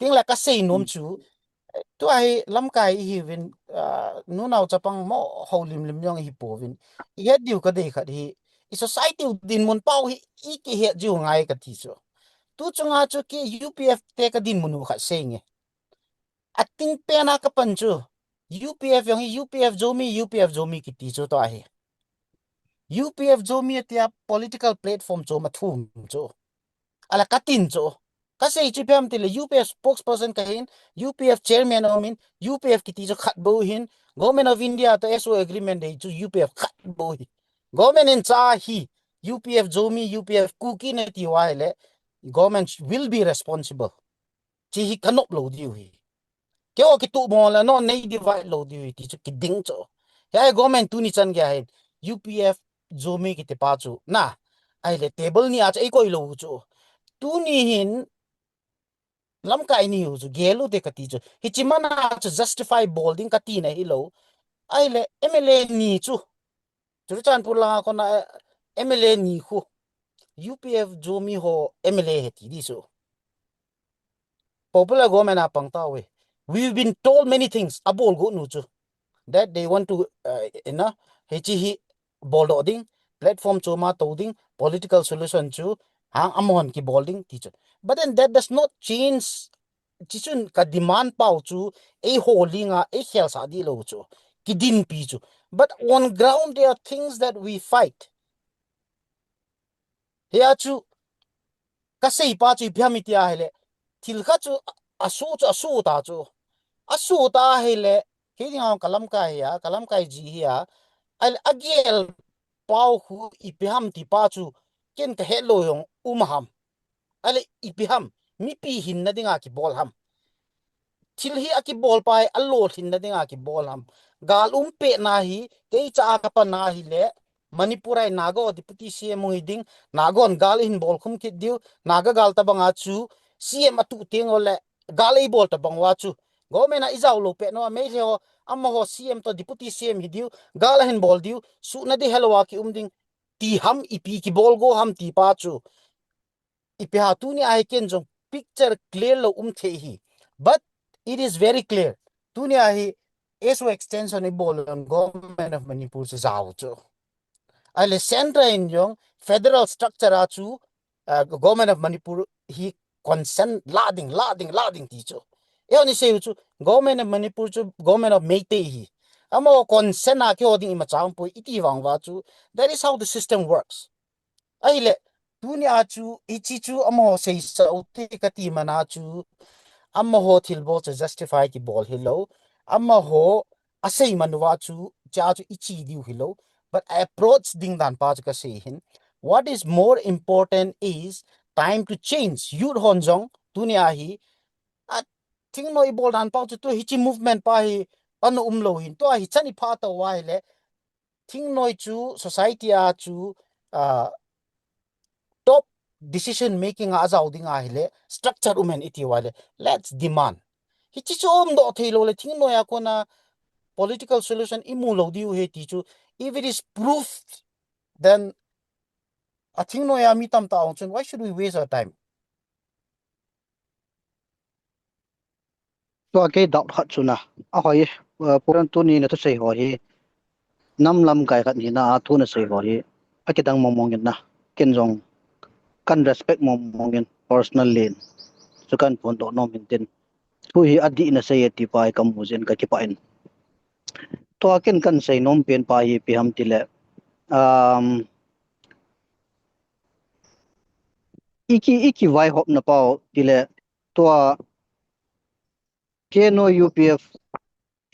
Tin la kasei nom chu, tua hi lamkai ihiuvin, ah, nunao chapang mo houlim lim jong ihi pouvin. Ihet diu kadei khat hi, i society u dinmun pau hi ikihet jiu ngai kati chu. Tu chunga chu kei U P F te kadinmun u khat sei nge. Ating pen a kapan chu, U P F jong hi U P F Zomi, U P F Zomi kiti chu tua hi. U P F Zomi tia political platform chu ma thum chu. Ala katin chu. Kasei chu ipi ham tile U P F spokesperson kahin, U P F chairman aumin, U P F kiti chu khat bou ahin, Government of India to S O agreement dei chu U P F khat bou ahi. Government in cha hi, U P F Zomi, U P F Kuki nati uva ahile, government will be responsible. Chi hi kanop lou diu ahi. Keiho kituh mo la no nei divide lou diu ahi ti chu kiding chu. Hiai government tuni chan gei hin U P F Zomi kiti pa chu na. Ahile table ni a chu eikoi lou chu. Tuni hin lamkai ni u chu gel u te kati chu. Hichi mana chu justify bol ding kati na hilou. Ahile M L A ni chu. Churachandpur langa kona, eh, M L A ni khu. U P F Zomi ho M L A ahi ti di chu. Popular government a pang tauve. We've been told many things. Abol got nu chu. That they want to, uh, you know, hichi hi bol doh ding, platform chom a tou ding, political solution chu, hang amahon kibol ding ti chu. But then that does not change, chi chun ka demand pau chu, eiho linga, eikhel sah di lou chu. Kidinpi chu. But on ground, there are things that we fight. Hia chu, kasei pa chu ipi ham iti ahile, thil khat chu, asu chu, asu ta chu. Asu ta ahile, hiding ang kalamkai hia, kalamkai ji hia, ahile, agel pau khu ipi ham ti pa chu, ken kahet lou jong um ham. Ahile, ipi ham, mipi hinna dinga kibol ham. Thil hi akibol pa hi, alolhinna dinga kibol ham. Gal um pet na hi, kei cha a kapan ahile, Manipur a hi Naga ho Deputy C M hung hi ding, Naga hon gal ahin bol khum kit diu, Naga gal tabanga chu, C M atuh teng uleh, gal eibol tabang uva chu. Government a ijao lou pet nau a, Meitei ho, amaho C M to Deputy C M hi diu, gal ahin bol diu, suhna di helou a kium ding, ti ham ipi kibol go ham ti pa chu. Ipi ham tuni a hi ken jong picture clear lou um thei hi. But it is very clear. Tuni a hi S O extension ibol lou Government of Manipur chu jao chu. Ahile centre in jong federal structure a chu, uh, Government of Manipur hi consent la ding, la ding, la ding ti chu. Eihon isei u chu Government of Manipur chu Government of Meitei ahi. Amaho consent a keiho ding imacha umpoi iti vang uva chu. That is how the system works. Ahile, tuni a chu, hichi chu amaho seisah u te kati mana chu, amaho thilbol chu justify kibol hilou, amaho asei man uva chu, cha chu ichi diu hilou, but a approach ding dan pa chu kasei hin. What is more important is time to change. Youth hon jong, tuni a hi, a thingnoi ibol dan pa chu tu hichi movement pa hi, pan u umlou hin, tua hi chan ipha tou ahile, thingnoi chu society a chu, ah, top decision making a ajao ding ahile, structure um hen iti uva le, let's demand. Hichi chu umdoh theilou le, thingnoi a kona political solution imu lou diu ahi ti chu, if it is proved, then a thingnoi a mi tamtah ahung chun, why should we waste our time? Tua kei doubt khat chu na. Ahoi, uh, program tuni na thusei ho hi. Nam lamkai khat hina a thu nasei ho hi. Akidang mong mong in na. ken jong kan respect mong mong in personal lin. Chu kan phondoh nom in tin. Thu hi adih na sei e ti pa hi kamu jin kakipah in. Tua ken kan sei nom pen pa hi ipi ham tile. Um, iki, iki vaihop na pau tile. Tua K N O U P F.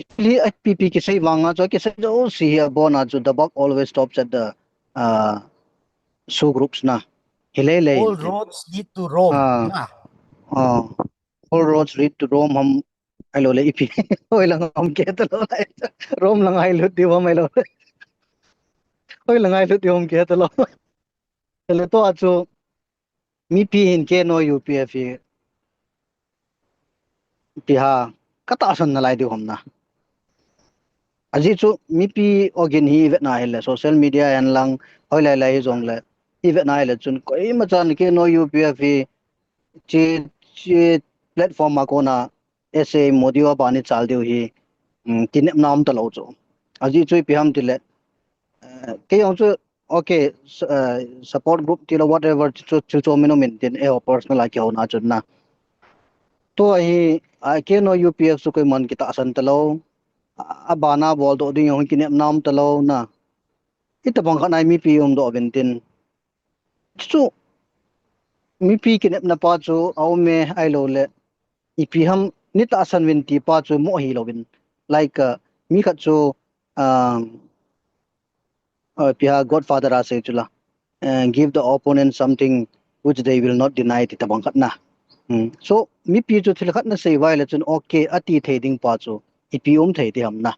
Actually, I P P kisei vanga chu, kisei jouse hi abona chu, the buck always stops at the, uh, S O W groups na. Hilele. All roads lead to Rome. Ah. Na. Ah. All roads lead to Rome ham, ahilou le ipi. Hoilang ham kei talou lai. Rome lang ahilut diu ham ahilou le. Hoilang ahilut diu ham kei talou. Tele tua chu, mipi hin K N O U P F hi ipi ha, katahsan nalai diu ham na. Ajeh chu mipi ogin hi ivet na hile, social media hen lang, hoilai lai hi jongle, ivet na hile chun, koima chan K N O U P F hi, chi, chi platform a kona, S A Modi a bani chal diu hi, um, kinepna um talou chu. Ajeh chu ipi ham tile, eh, kei jong chu, okay, s-, eh, support group tilo whatever chu, chu, chu min um in tin, eiho personal a kihouna chun na. Tua hi, ah, K N O U P F chu koiman kitahsan talou, a, abana boldoh ding jong kinepna um talou na. Itobang khat nai mipi umdoh uvin tin. Chu, mipi kinepna pa chu, aume ahilou le. Ipi ham, nei tahsan uvin ti pa chu mo hilou vin. Like, uh, mi khat chu, um, uh, ipi ha Godfather a sei chu la. Uh, give the opponent something which they will not deny ti tobang khat na. Hmm. So, mipi chu thil khat na sei uva ahile chun okay, ati thei ding pa chu, ipi um thei ti ham na.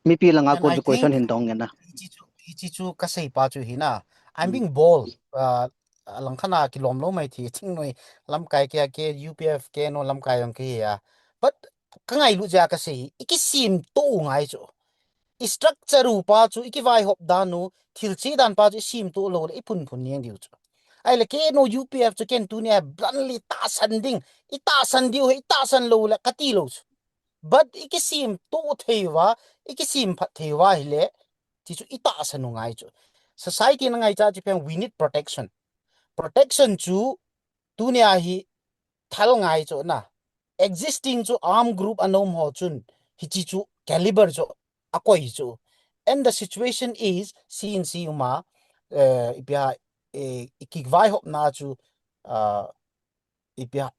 Mipi langa kon chu question hin dong na. Hichi chu, hichi chu kasei pa chu hi na. I'm being bold. Uh, langkhat na kilom lou mai thei, thingnoi lamkai kei a kei, U P F kei no lamkai jong kei a. But kangailut jeh a kasei, ikisim to ngai chu. I structure u pa chu, ikivaihop dan u, thil che dan pa chu, isim to lou le, iphun phun niang diu chu. Ahile kei no U P F chu ken tunia bluntly tahsan ding, itahsan diu, itahsan lou le, kati lou chu. But ikisim to thei uva, ikisim phat thei uva hile, ti chu itahsan u ngai chu. Society na ngaicha chu pen we need protection. Protection chu tunia hi thal ngai chu na. Existing chu arm group anom ho chun hichi chu caliber chu akoi chu. And the situation is C N C uma, eh, ipi ha, eh, ikivaihop na chu, ah, ipi ha,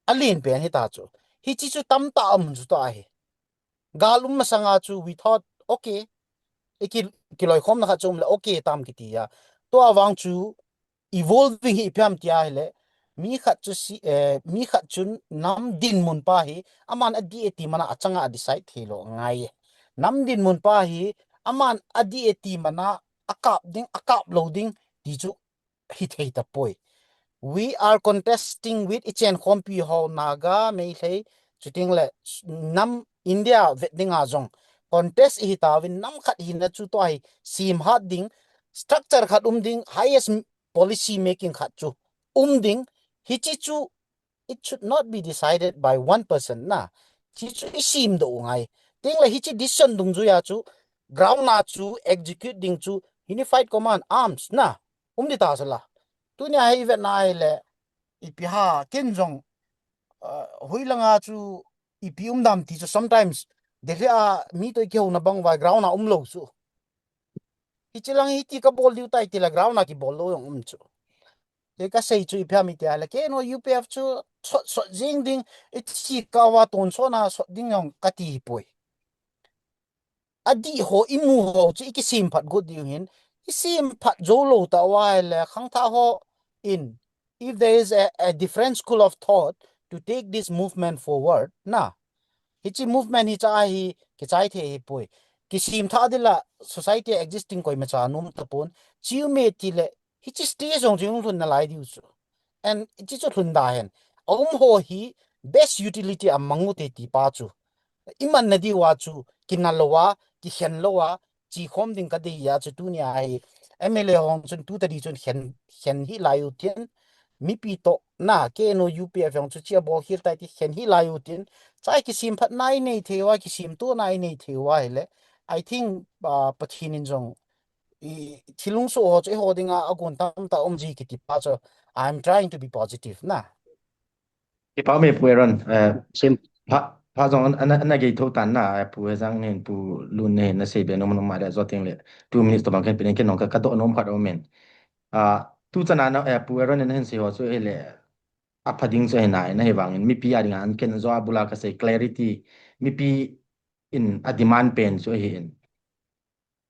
alen pen hita chu. Hichi chu tamtah um chu ta hi. Gal um masanga chu we thought, okay. Iki, kiloikhom na khat chu um le, okay, tam kiti a. Tua vang chu evolving hi ipi ham tia hile. Mi khat chu si, eh, mi khat chun nam dinmun pa hi, aman adih e ti mana achanga a decide thei lou ngai. Nam dinmun pa hi, aman adih e ti mana akap ding, akap lou ding, ti chu hithei tapoi. We are contesting with ichen khompi ho Naga, Meitei, chuting le s-, nam India vet dinga jong. Contest ihi tauvin nam khat hina chu tua hi sim hat ding, structure khat um ding, highest m-, policy making khat chu um ding, hichi chu it should not be decided by one person na. Hichi chu isim doh u ngai. Ting le hichi decision dungjuia chu ground na chu execute ding chu unified command arms na. Um di ta sala. Tunia hi vet na ahile ipi ha ken jong, uh, hoilanga chu ipi um dam ti chu sometimes Delhi a mi to ikihouna bang uva ground a um lou chu. Hichi lang hiti kabol diu tai ti la ground a kibol lou jong um chu. Kei kasei chu ipi ham tia le kei no U P F chu sot, sot jing ding, ichi kava tonsot na sot ding jong kati poi. Adih ho imu ho chu ikisim phat got diu hin, isim phat jou lou ta uva le khangthah ho in, if there is a, a different school of thought to take this movement forward, na, hichi movement hicha hi kichai thei hipoi. Kisim thah ding la society existing koima cha nom tapon. Chiu me ti le hichi stage jong chu hung lhun nalai diu chu. And hichi chu lhun da hen. Aum ho hi best utility a mang u te ti pa chu. Iman na diu a chu, kinal lou a, kikhen lou a, chi khom ding kadei a chu tunia hi. M L A hong chun tu tadi chun khen, khen hi lai u tin. Mipi to na, K N O U P F hong chu chia bol khel tai ti khen hi lai u tin. Chai kisim phat nai nei thei uva, kisim to nai nei thei uva hile. I think, uh, Pathen in jong i, thil hung soh ho chu eiho dinga agon tamtah um ji kiti pa chu, I'm trying to be positive na. Kipa um e Pu Aaron, eh, sim, pha, pha jong ana, ana, ana gei tho tan na, eh, Pu Hejang nen, Pu Lun nen, na sei be nom nom ma le jo teng le, two minutes tobang ken pin ken nong ka, ka doh nom khat um in. Ah, tu chana na, eh, Pu Aaron in hin sei ho chu ahile, apha ding chu ahi nai, na hi vangin, mipi a dinga an ken jo a bula ka sei clarity, mipi in a demand pen chu ahi in.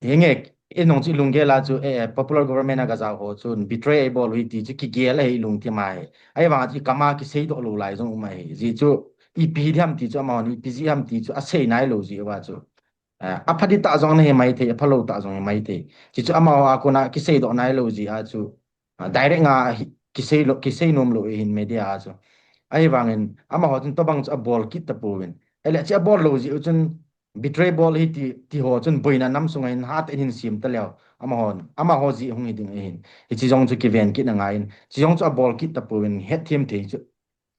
Hinge, i nong chu i lunggel a chu, eh, popular government a ka jao ho chun betray ei bol u hi ti chu kigel ahi i lungthim a hi. Ahivang a chu i kam a kisei doh lou lai jong um ahi. Ji chu ipi hi ham ti chu amahon, ipi ji ham ti chu asei nai lou ji uva chu. Eh, apha di tah jong na hi mai thei, apha lou tah jong hi mai thei. Ji chu amaho a kona kisei doh nai lou ji a chu. Ah, direct nga hi, kisei lou, kisei nom lou ahin media a chu. Ahivangin amaho chun tobang chu abol kit tapouvin. Ahile chu abol lou ji u chun betray bol hi ti, ti ho chun boina nam sunga hin hat in hin sim ta leu. Amahon, amaho ji hung hi ding ahin. Hichi jong chu kiven kit na ngai in. Chi jong chu abol kit tapouvin hetthem thei chu.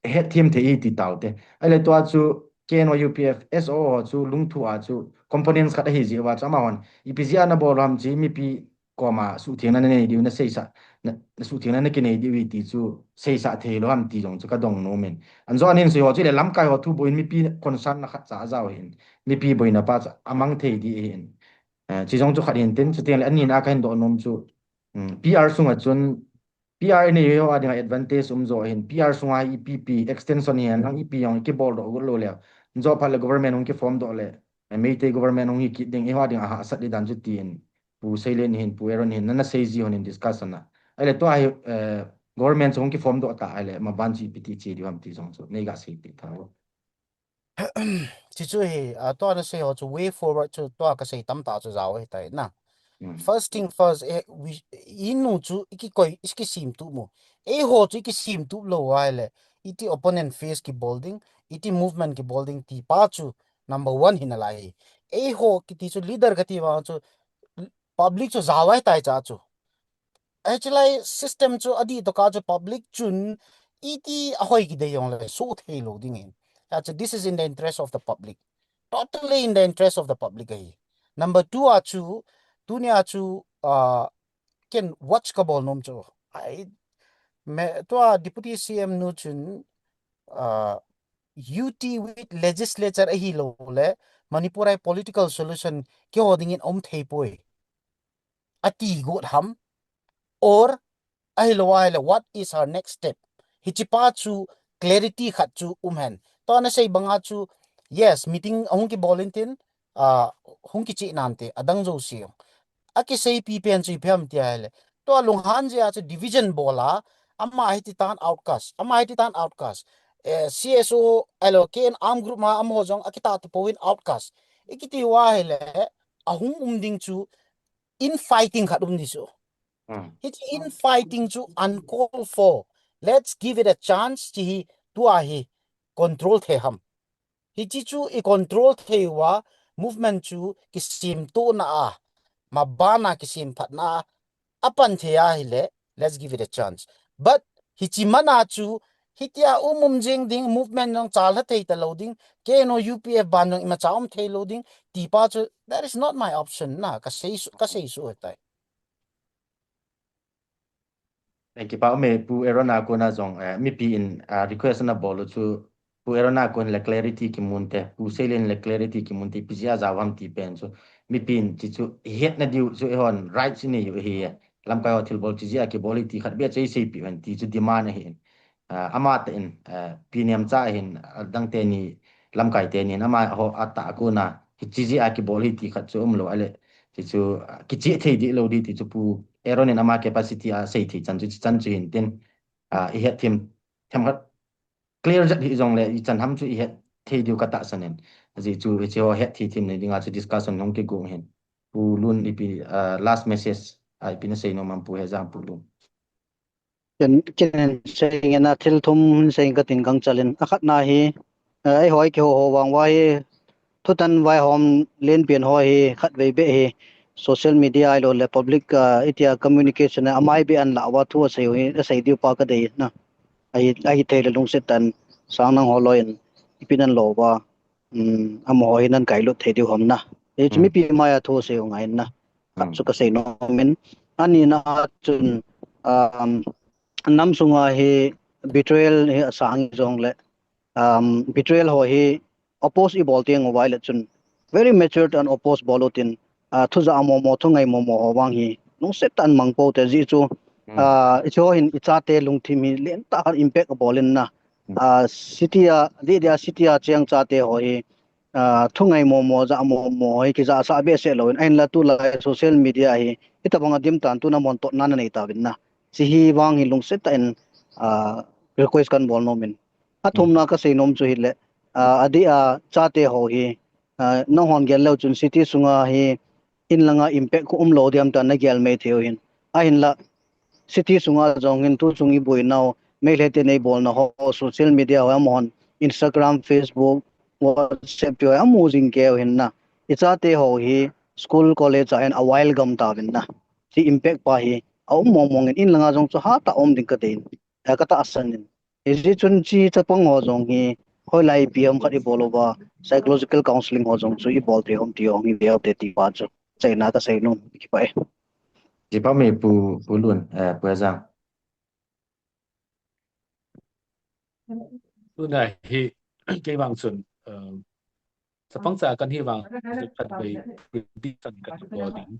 Hetthem thei hi ti tau te. Ahile tua chu K N O U P F, S O O ho chu lungthu a chu components khat ahi ji uva chu amahon. Ipi ji a na bol u ham chi mipi koma suhthengna na nei diu na seisah, na, na suhthengna na kinei diu hi ti chu seisah thei lou ham ti jong chu ka dong nom in. An jo an hin sei ho chu le lamkai ho thu boin mipi concern na khat cha a jao hin. Mipi boina pa cha amang thei di hin. Eh, chi jong chu khat hin tin, chuteng le ani na ka hin doh nom chu. Hmm, P R sunga chun, P R nei ho a dinga advantage um jo hin, P R sunga ipi pi extension hi an, ang ipi jong kibol doh got lou le. Jo phat le government hung kiform doh le. Eh, Meitei government hung hi kit ding, eiho a dinga hahsat di dan chu tin. Pu Seilen hin, Pu Aaron hin, nana sei ji hon in discussion a. Ahile tua hi, eh, government chu hung kiform doh ta, ahile, maban chu ipi ti che diu ham ti jong chu, nei ga sei ti tha. Chi chu hi, ah, tua na sei ho chu way forward chu tua ka sei tamtah chu jao ahi tai na. Mm. First thing first, eh, we, i nu chu i kikoi, i kisim tup mu. Eiho chu i kisim tup lou ahile, iti opponent face kibol ding, iti movement kibol ding ti pa chu number one hi nalai hi. Eiho kiti chu leader kati vang chu public chu jao ahi tai cha chu. Hichi lai system chu adih tokah chu public chun iti ahoi kidei jong le soh thei lou ding in. Cha chu, this is in the interest of the public. Totally in the interest of the public ahi. Number two a chu, tunia chu, ah, ken watch ka bol nom chu. Ai, me, tua Deputy C M nu chun, ah, U T with legislature ahi lou le, Manipur a political solution keiho dingin um thei poi. Ati got ham, or ahilou ahile, what is our next step? Hichi pa chu clarity khat chu um hen. Tua na sei banga chu, yes, meeting ahung kibol in tin, ah, hung kichih nante, adang jouse. Akiseipi pen chu ipi ham ti ahile. Tua lunghan jeh a chu division bol a, ama hiti tan outcast, ama hiti tan outcast. Eh, C S O, ahilou, K N arm group ma amaho jong akitah tapou in outcast. I kiti uva ahile, ahung um ding chu infighting khat um ni chu. Hmm. Hichi infighting chu uncalled for. Let's give it a chance chi hi tua hi control thei ham. Hichi chu i control thei uva movement chu kisim tuna a, maban a kisim phatna a, apan thei ahile, let's give it a chance. But hichi mana chu, hitia um um jing ding, movement jong chalha thei ta lou ding, K N O U P F ban jong imacha um thei lou ding, ti pa chu, that is not my option na, ka sei su, ka sei su ahi tai. Eh, kipa um e, Pu Aaron a kona jong, eh, mipi in, ah, request ana bol u chu, Pu Aaron a kon le clarity kimun te, Pu Seilen le clarity kimun te, ipi jeh a jao ham ti pen chu, mipi in chi chu, i hetna diu chu, eihon rights i nei u ahi, lamkai ho thilbol chi jeh a kibol hi ti khat beh chu i seipi u hen ti chu demand ahi in. Ah, ama tah in, ah, Pi Nemcha hin, ah, adang teni, lamkai teni hin, amaho atah a kona, hichi jeh a kibol hi ti khat chu um lou ahile, ti chu, ah, kichih thei di lou di ti chu Pu Aaron in ama capacity a sei thei chan chu, chi chan chu hin tin, ah, i hetthem, themkhat clear jat hi jong le, i chan ham chu i het thei diu ka tahsan in. Ajeh chu, hichi ho hetthei thim nei dinga chu discussion hung kigong hin. Pu Lun ipi, ah, last message, ah, ipi na sei nom am Pu Hejang, Pu Lun. Ken, ken sei nge na thil thum sei ka tin gangchal in. Akhatna hi, eh, eiho i kiho ho vang uva hi, thutan vaihom lenpen ho hi, khatvei beh hi, social media ahilou le public, ah, itia communication a amai beh an la uva thu asei u hi, asei diu pa ka dei na. Ahi, ahi thei le lungset tah in, Sangnang ho loi in, ipi nan lo uva, um, amaho hi nan kailut thei diu ham na. Hichi mipi mai a thu asei u ngai na. chu kasei nom in. Ani na chun, um, nam sunga hi betrayal hi asang jong le, um, betrayal ho hi oppose ibol teng uva ahile chun very matured and oppose bol utin, uh, thu ja momo, thu ngai momo ho vang hi lungset tah in mang pou te ji chu, uh, ichi ho hin ichate lungthim hi lentah khat impact abol in na. Uh, city a, di dia city a cheng chate ho hi, uh, thu ngai momo, ja momo ho hi kija sa behseh lou in, ahinla tulai social media hi, hitabang a dim tan tuna mon totna na nei tauvin na. Chi hi vang hi lungset tah in, uh, request kan bol nom in. Athumna kasei nom chu hile, uh, adeh a chate ho hi, uh, nahon gel leu chun city sunga hi in langa impact khu um lou diam ta na gel mai thei u hin. Ahinla, city sunga jong hin tu chung iboinau, Meitei te nei bolna ho, social media ho, amahon, Instagram, Facebook, WhatsApp ti ho, amu jing keu hin na. Ichate ho hi, school, college a hin a while gam tauvin na. Chi impact pa hi, aum mong mong in, in langa jong chu hatah a um ding kadei in. Eh, katahsan in. Hijeh chun chi chapang ho jong hi, hoilai ipi ham khat ibol uva, psychological counseling ho jong chu ibol thei ham ti ho hi, ve u te ti pa chu. Chaina kasei nom, kipah e. Kipah e Pu, Pu Lun, eh, Pu Hejang. Tuna hi, kei vang chun, um, chapang cha kan hi vang, khatvei prediction kan bol ding.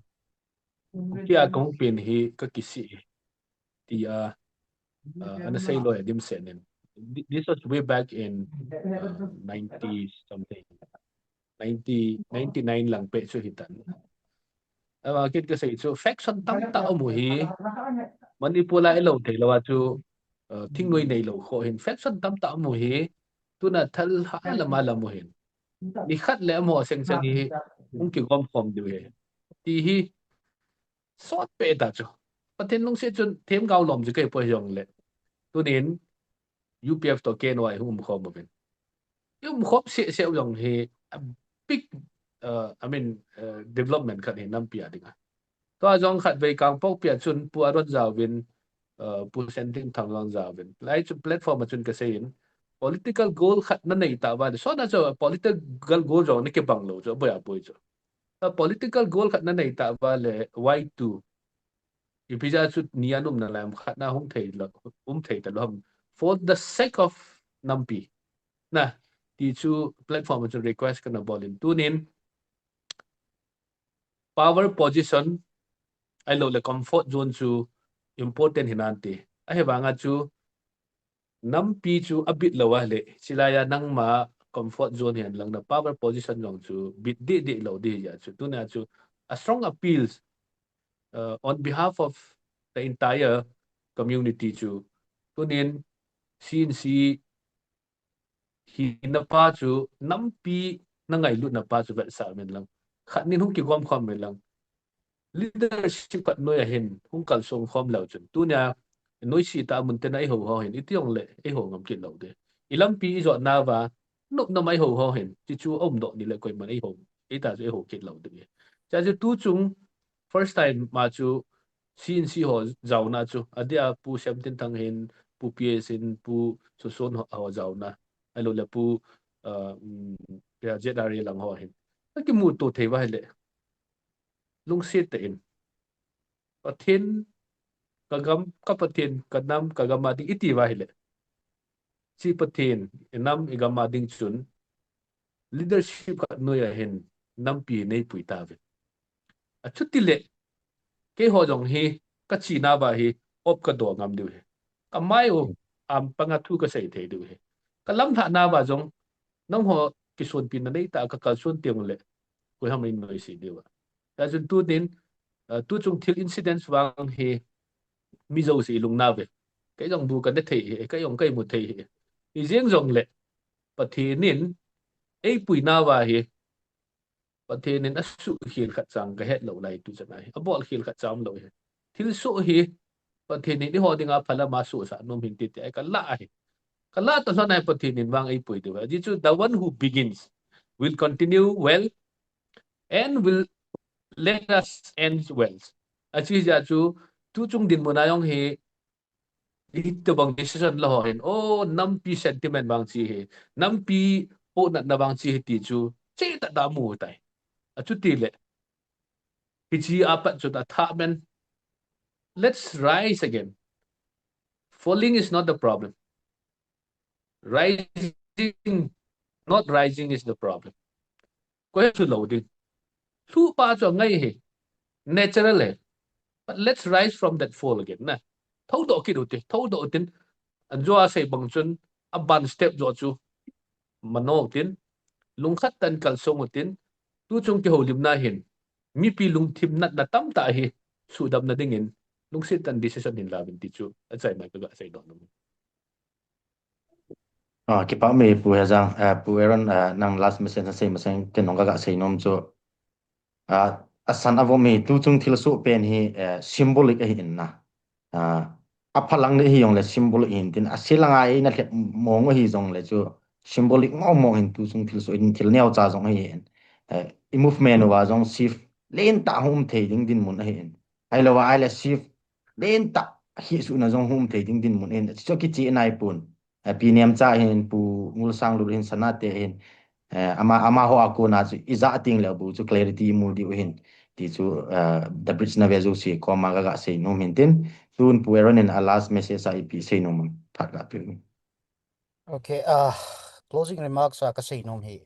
Tia kahung pen hi kakisih e. Tia, uh, ana sei lou e dimset in. Thi-, this was way back in, uh, ninety something. Ninety, ninety-nine lang peh chu hitan. Ama kit kasei chu faction tamtah um u hi. Manipur a ilou thei lou a chu, uh, thingnoi neilou kho hin. Faction tamtah um u hi. Tuna thal ha lam a lam u hin. Nikhat le amaho seng seng hi hung kigom khom diu hi. Ti hi sot peh ta chu. Pathen lungset chun themgao lom chu kei poi jong le. Tunin U P F toh K N Y hung um khom uvin. I um khom seh seh u jong hi a big, uh, I mean, uh, development khat hi nampi a dinga. Tua jong khatvei Kangpokpi a chun Pu Aaron jauvin, uh, Pu Sentinthang jong jauvin. Lai chu platform a chun kasei in, political goal khat na nei ta uva le. Sot na chu political goal jong na kibang lou chu, aboi aboi chu. A political goal khat na nei ta uva le, why two? Ipi jeh a chu ni a um nalai ham, khat na hung thei lou, um thei talou ham. For the sake of nampi. Na, ti chu platform a chu request kana bol in tunin. Power position, ahilou le comfort zone chu important hinante. Ahivang a chu nampi chu abit lou a le, chilai a nangma comfort zone hihen lang na power position jong chu bit deh deh lou ding ahi a chu. Tuna chu a strong appeals, uh, on behalf of the entire community chu. Tunin C N C hina pa chu, nampi na ngailutna pa chu vetsah uvin lang. Khat nin hung kigom khom uvin lang. Leadership khat noi a hin hung kalsong khom leu chun. Tunia noise tah a mun tin a eiho ho hin, iti jong le eiho ngam kit lou ding. I lampi i jotna uva, nop nom a eiho ho hin, ti chu aum doh ni le koiman eiho, eita chu eiho kit lou ding. Chua chu tu chung first time ma chu C N C ho jaona chu, adeh a Pu Semtinthang hin, Pu P S hin, Pu Soson ho, ho jaona, ahilou le Pu, uh, um, Z R A lang ho hin. Akimuto thei uva ahile. Lungset tah in. Pathen, ka gam, ka Pathen, ka nam, ka gam a ding iti uva ahile. Chi Pathen, i nam, i gam a ding chun, leadership khat noi a hin, nampi neipui tauvin. Achuti le, keiho jong hi, ka china uva hi, op ka do ngam diu hi. Ka mai u, am panga thu ka sei thei diu hi. Ka lamlhahna uva jong, nangho kisonpina neitah a ka kalson teng le, koi ham ei noise diu a. Hijeh chun tunin, uh, tu chung thil incidents vang hi, mi jouse i lung nau ve. Kei jong bu ka ne thei hi, kei jong ka imu thei hi. Hijeng jong le, Pathen in, eipuina uva hi, Pathen in asuhkhel khat chang ka het lou lai tu chan ahi. Abolkhel khat chang lou hi. Thilsoh hi, Pathen in eiho dinga phalam a sohsah nom hin ti ti ahi ka lah ahi. Ka lah toh lhon ahi Pathen in vang eipui diu ahi. Ajeh chu the one who begins will continue well and will let us end well. Achi jeh chu tu chung dinmun a jong hi hitobang decision la ho hin, o, nampi sentiment vang chi hi, nampi pohnatna vang chi hi ti chu, chetah tah a mu tai. Achuti le, Hichi apat chu ta tha men. Let's rise again. Falling is not the problem. Rising, not rising is the problem. Koi chu lo ding. Lhuh pa chu ngai hi. Natural hi. But let's rise from that fall again na. Thodoh kit u te, thodoh u tin. An jua sei bang chun a ban step jo chu. Mano tin. Lungkhat tan kalsong u tin. Tu chung kihoulimna hin. Mipi lungthim natna tamtah hi. Sudamna dingin. Lungset tan decision hin la vin ti chu. Achaina kaga sei doh nom. Ah, kipa me Pu Hejang, ah, Pu Aaron, ah, nang last message na sei masang ken nong kaga sei nom chu. Ah, asan avom hi tu chung thilsoh pen hi, eh, symbolic ahi in na. Ah, aphalang le hi jong le symbolic hin tin, asilang a eina lhep mong ahi jong le chu symbolic mong mong hin tu chung thilsoh hin thil neocha jong ahi in. Eh, i movement uva jong shift lentah hung um thei ding dinmun ahi in. Ahilou va ahile shift lentah hi suna jong hung um thei ding dinmun ahi in. Chu kichi nai pun. Eh, Pi Nemcha hin, Pu Ngulsanglut hin, Sanate hin, eh, ama, amaho a kona chu ija ting leu bu chu clarity imu diu hin. Ti chu, eh, The Bridge na ve jouse koma kaga sei nom hin tin. Tun Pu Aaron in a last message a ipi sei nom phat ga pe. Okay, ah, closing remarks a ka sei nom hi.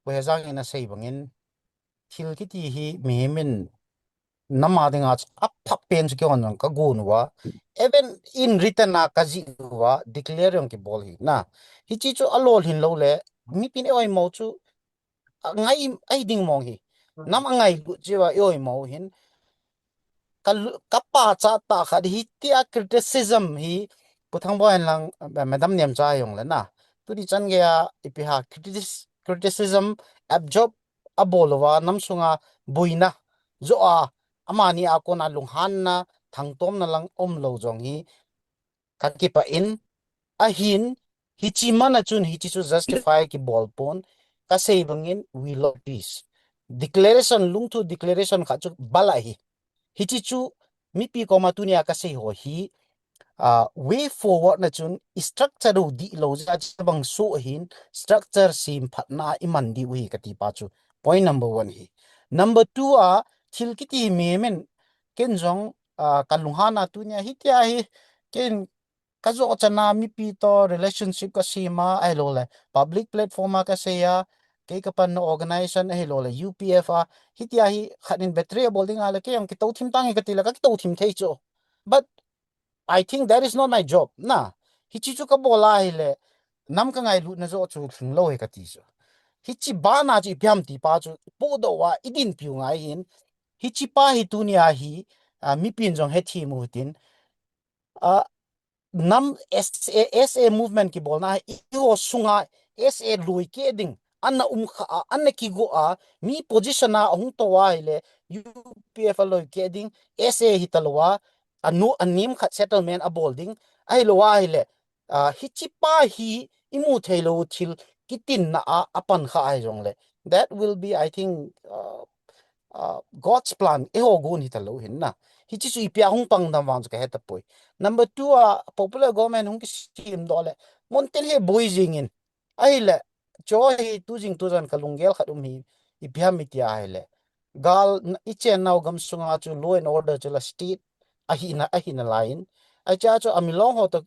Pu Hejang in a sei bangin, thil kiti hi mihem in nam a dinga chu aphap pen chu kihon jong ka gon uva. Even in written a ka jih uva, declare jong kibol hi na. Hichi chu alolhin lou le, mipin i oimo chu, a ngai, ai ding mong hi. Nam a ngailut chiuva i oimo hin. Ka lu-, ka pachat tah khat hitia criticism hi, Pu Thangboi in lang, eh, Madam Nemcha jong le na. Tuni chan geiya, ipi ham critis-, criticism absorb abol uva, nam sunga boina jo a, amani a kona lunghanna, thangtomna lang umlou jong hi, ka kipah in, ahin, hichi man a chun, hichi chu justify kibol pon, ka sei bangin, we love peace. Declaration, lungthu declaration khat chu bal ahi. Hichi chu, mipi koma tunia ka sei ho hi, ah, way forward na chun, structure u dihlou jeh a chu bang soh hin, structure sem phatna a i man diu hi ka ti pa chu. Point number one hi. Number two a, thil kiti hi mihem in, ken jong, ah, ka lunghan a tunia hitia hi, ken ka jo chan a mipi to relationship ka sem a, ahilou le, public platform a ka sei a, kei ka panna organization ahilou le, U P F a, hitia hi khat in betray abol ding a le, kei jong kitou thim tange ka ti le, ka kitou thim thei chu. But I think that is not my job. Na, hichi chu ka bol a hile, nam ka ngailutna jo chu lhinglou hi ka ti chu. Hichi bana chu ipi ham ti pa chu, podoh uva, i dinpiu ngai hin. Hichi pa hi tunia hi, ah, mipin jong hethem u hitin. Ah, nam S A, S A movement kibolna hi, eiho sunga S A lui keh ding, ana um kha a, ana kigo a, mi position a ahung tou a hile, U P F a lui keh ding, S A hi talou a, anu, anem khat settlement abol ding, ahilou a hile, ah, hichi pa hi imu theilou thil kitinna a, apan kha ahi jong le. That will be, I think, uh, uh, God's plan, eiho gon hi talou hin na. Hichi chu ipi a hung pang dam vang chu ka he tapoi. Number two a, popular government hung kisem doh le, mun tin hi boi jing in. Ahile, chu hi tu jing tu jan ka lunggel khat um hi, ipi ham iti a hile. Gal, n-, i chennau gam sunga chu law and order chu la state, ahina, ahina lai in. Ahi chu a chu a Milong ho to,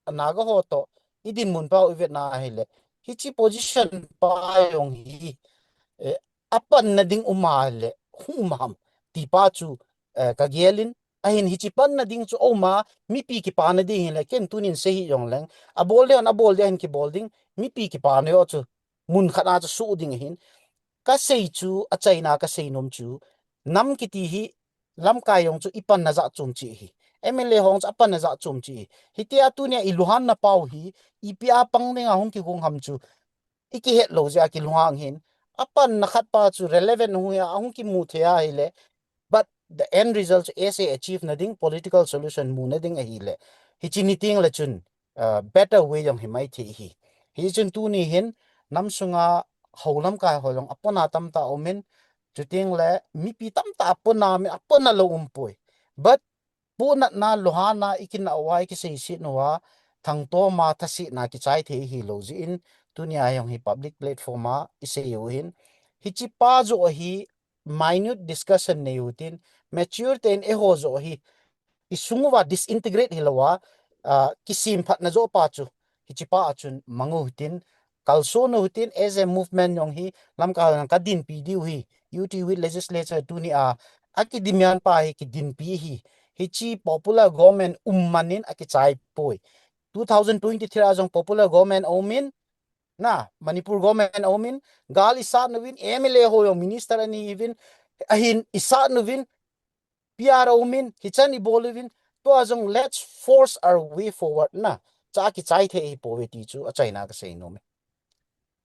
a Naga ho to, i dinmun pa u i vetna ahile. Hichi position pa jong hi, eh, apanna ding um a le, hung um ham, ti pa chu, eh, ka gel in, ahin hichi panna ding chu um a, mipi kipana ding hile, ken tunin sei hi jong leng, abol ding, abol ding, ahin kibol ding, mipi kipana ho chu, mun khat a chu suh ding ahin, ka sei chu, achaina ka sei nom chu, nam kiti hi, lamkai jong chu i panna jat chom cheh hi. M L A hong chu apanna jat chom cheh hi. Hitia tunia i lunghanna pau hi, ipi a pang ding a hung kigong ham chu, i kihet lou jeh a kilunghang hin. Apanna khat pa chu relevant hung hi a, hung kimu thei a hile. But the end result chu S A achieve na ding, political solution mu na ding ahile. Hichi ni ting le chun, uh, better way jong hi mai thei hi. Hichun tuni hin, nam sunga ho lamkai ho jong apona tamtah um in, chuting le mipi tamtah apona, mi apona lou um poi. But, punatna, lunghanna, i kinah uva, i kiseiset uva, thangtom a, thasetna kichai thei hilou jeh in, tunia hi jong hi public platform a, i sei u hin. Hichi pa joh hi, minute discussion nei utin, mature ten eiho joh hi, isung uva disintegrate hilou a, uh, kisim phatna joh pa chu, hiche pa a chun mang utin, kalson utin, as a movement jong hi, lamkai a kadinpi diu hi, U T with legislature tuni a, akidemand pa hi kidinpi hi, hiche popular government um manin akichai poi. Two thousand twenty-three a jong popular government aumin, na, Manipur government aumin, gal isat uvin, M L A ho jong minister ani uvin, ahin isat uvin, P R aumin, hichan ibol uvin, tua jong let's force our way forward na, cha kichai thei hi poi ti chu achaina kasei nom e.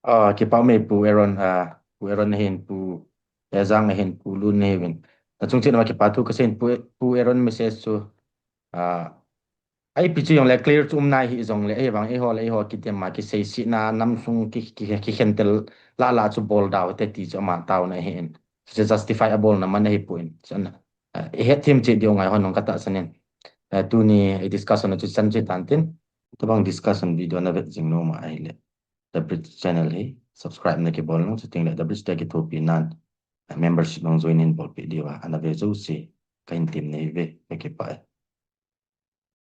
Ah, kipa me Pu Aaron, ah, Pu Aaron hin, Pu Ejang hin, Pu Lun hin. Na chung chen ma kipa thu kasei Pu, Pu Aaron message chu, ah, Ipi chu jongle clear chu um nai hih jongle, ahivang eiho le eiho kidem a kiseisih na namsung ki, ki, kikhen tel lala chu bol dau te ti chu ama tauna ahin. Chu justify abolna man ahipoi. Chun, eh, ihet them cheh diu ngai hon nung katahsan in. Eh, tuni i discussion chu chan chu tan tin. Tabang discussion video na vet jing nom ahile, The Bridge channel hi subscribe na kibol nung, chuting le The Bridge te kithopi nan, eh, membership nung join in bolpeh diu a, ana ve jouse kahin temna ahi ve, kakipah e.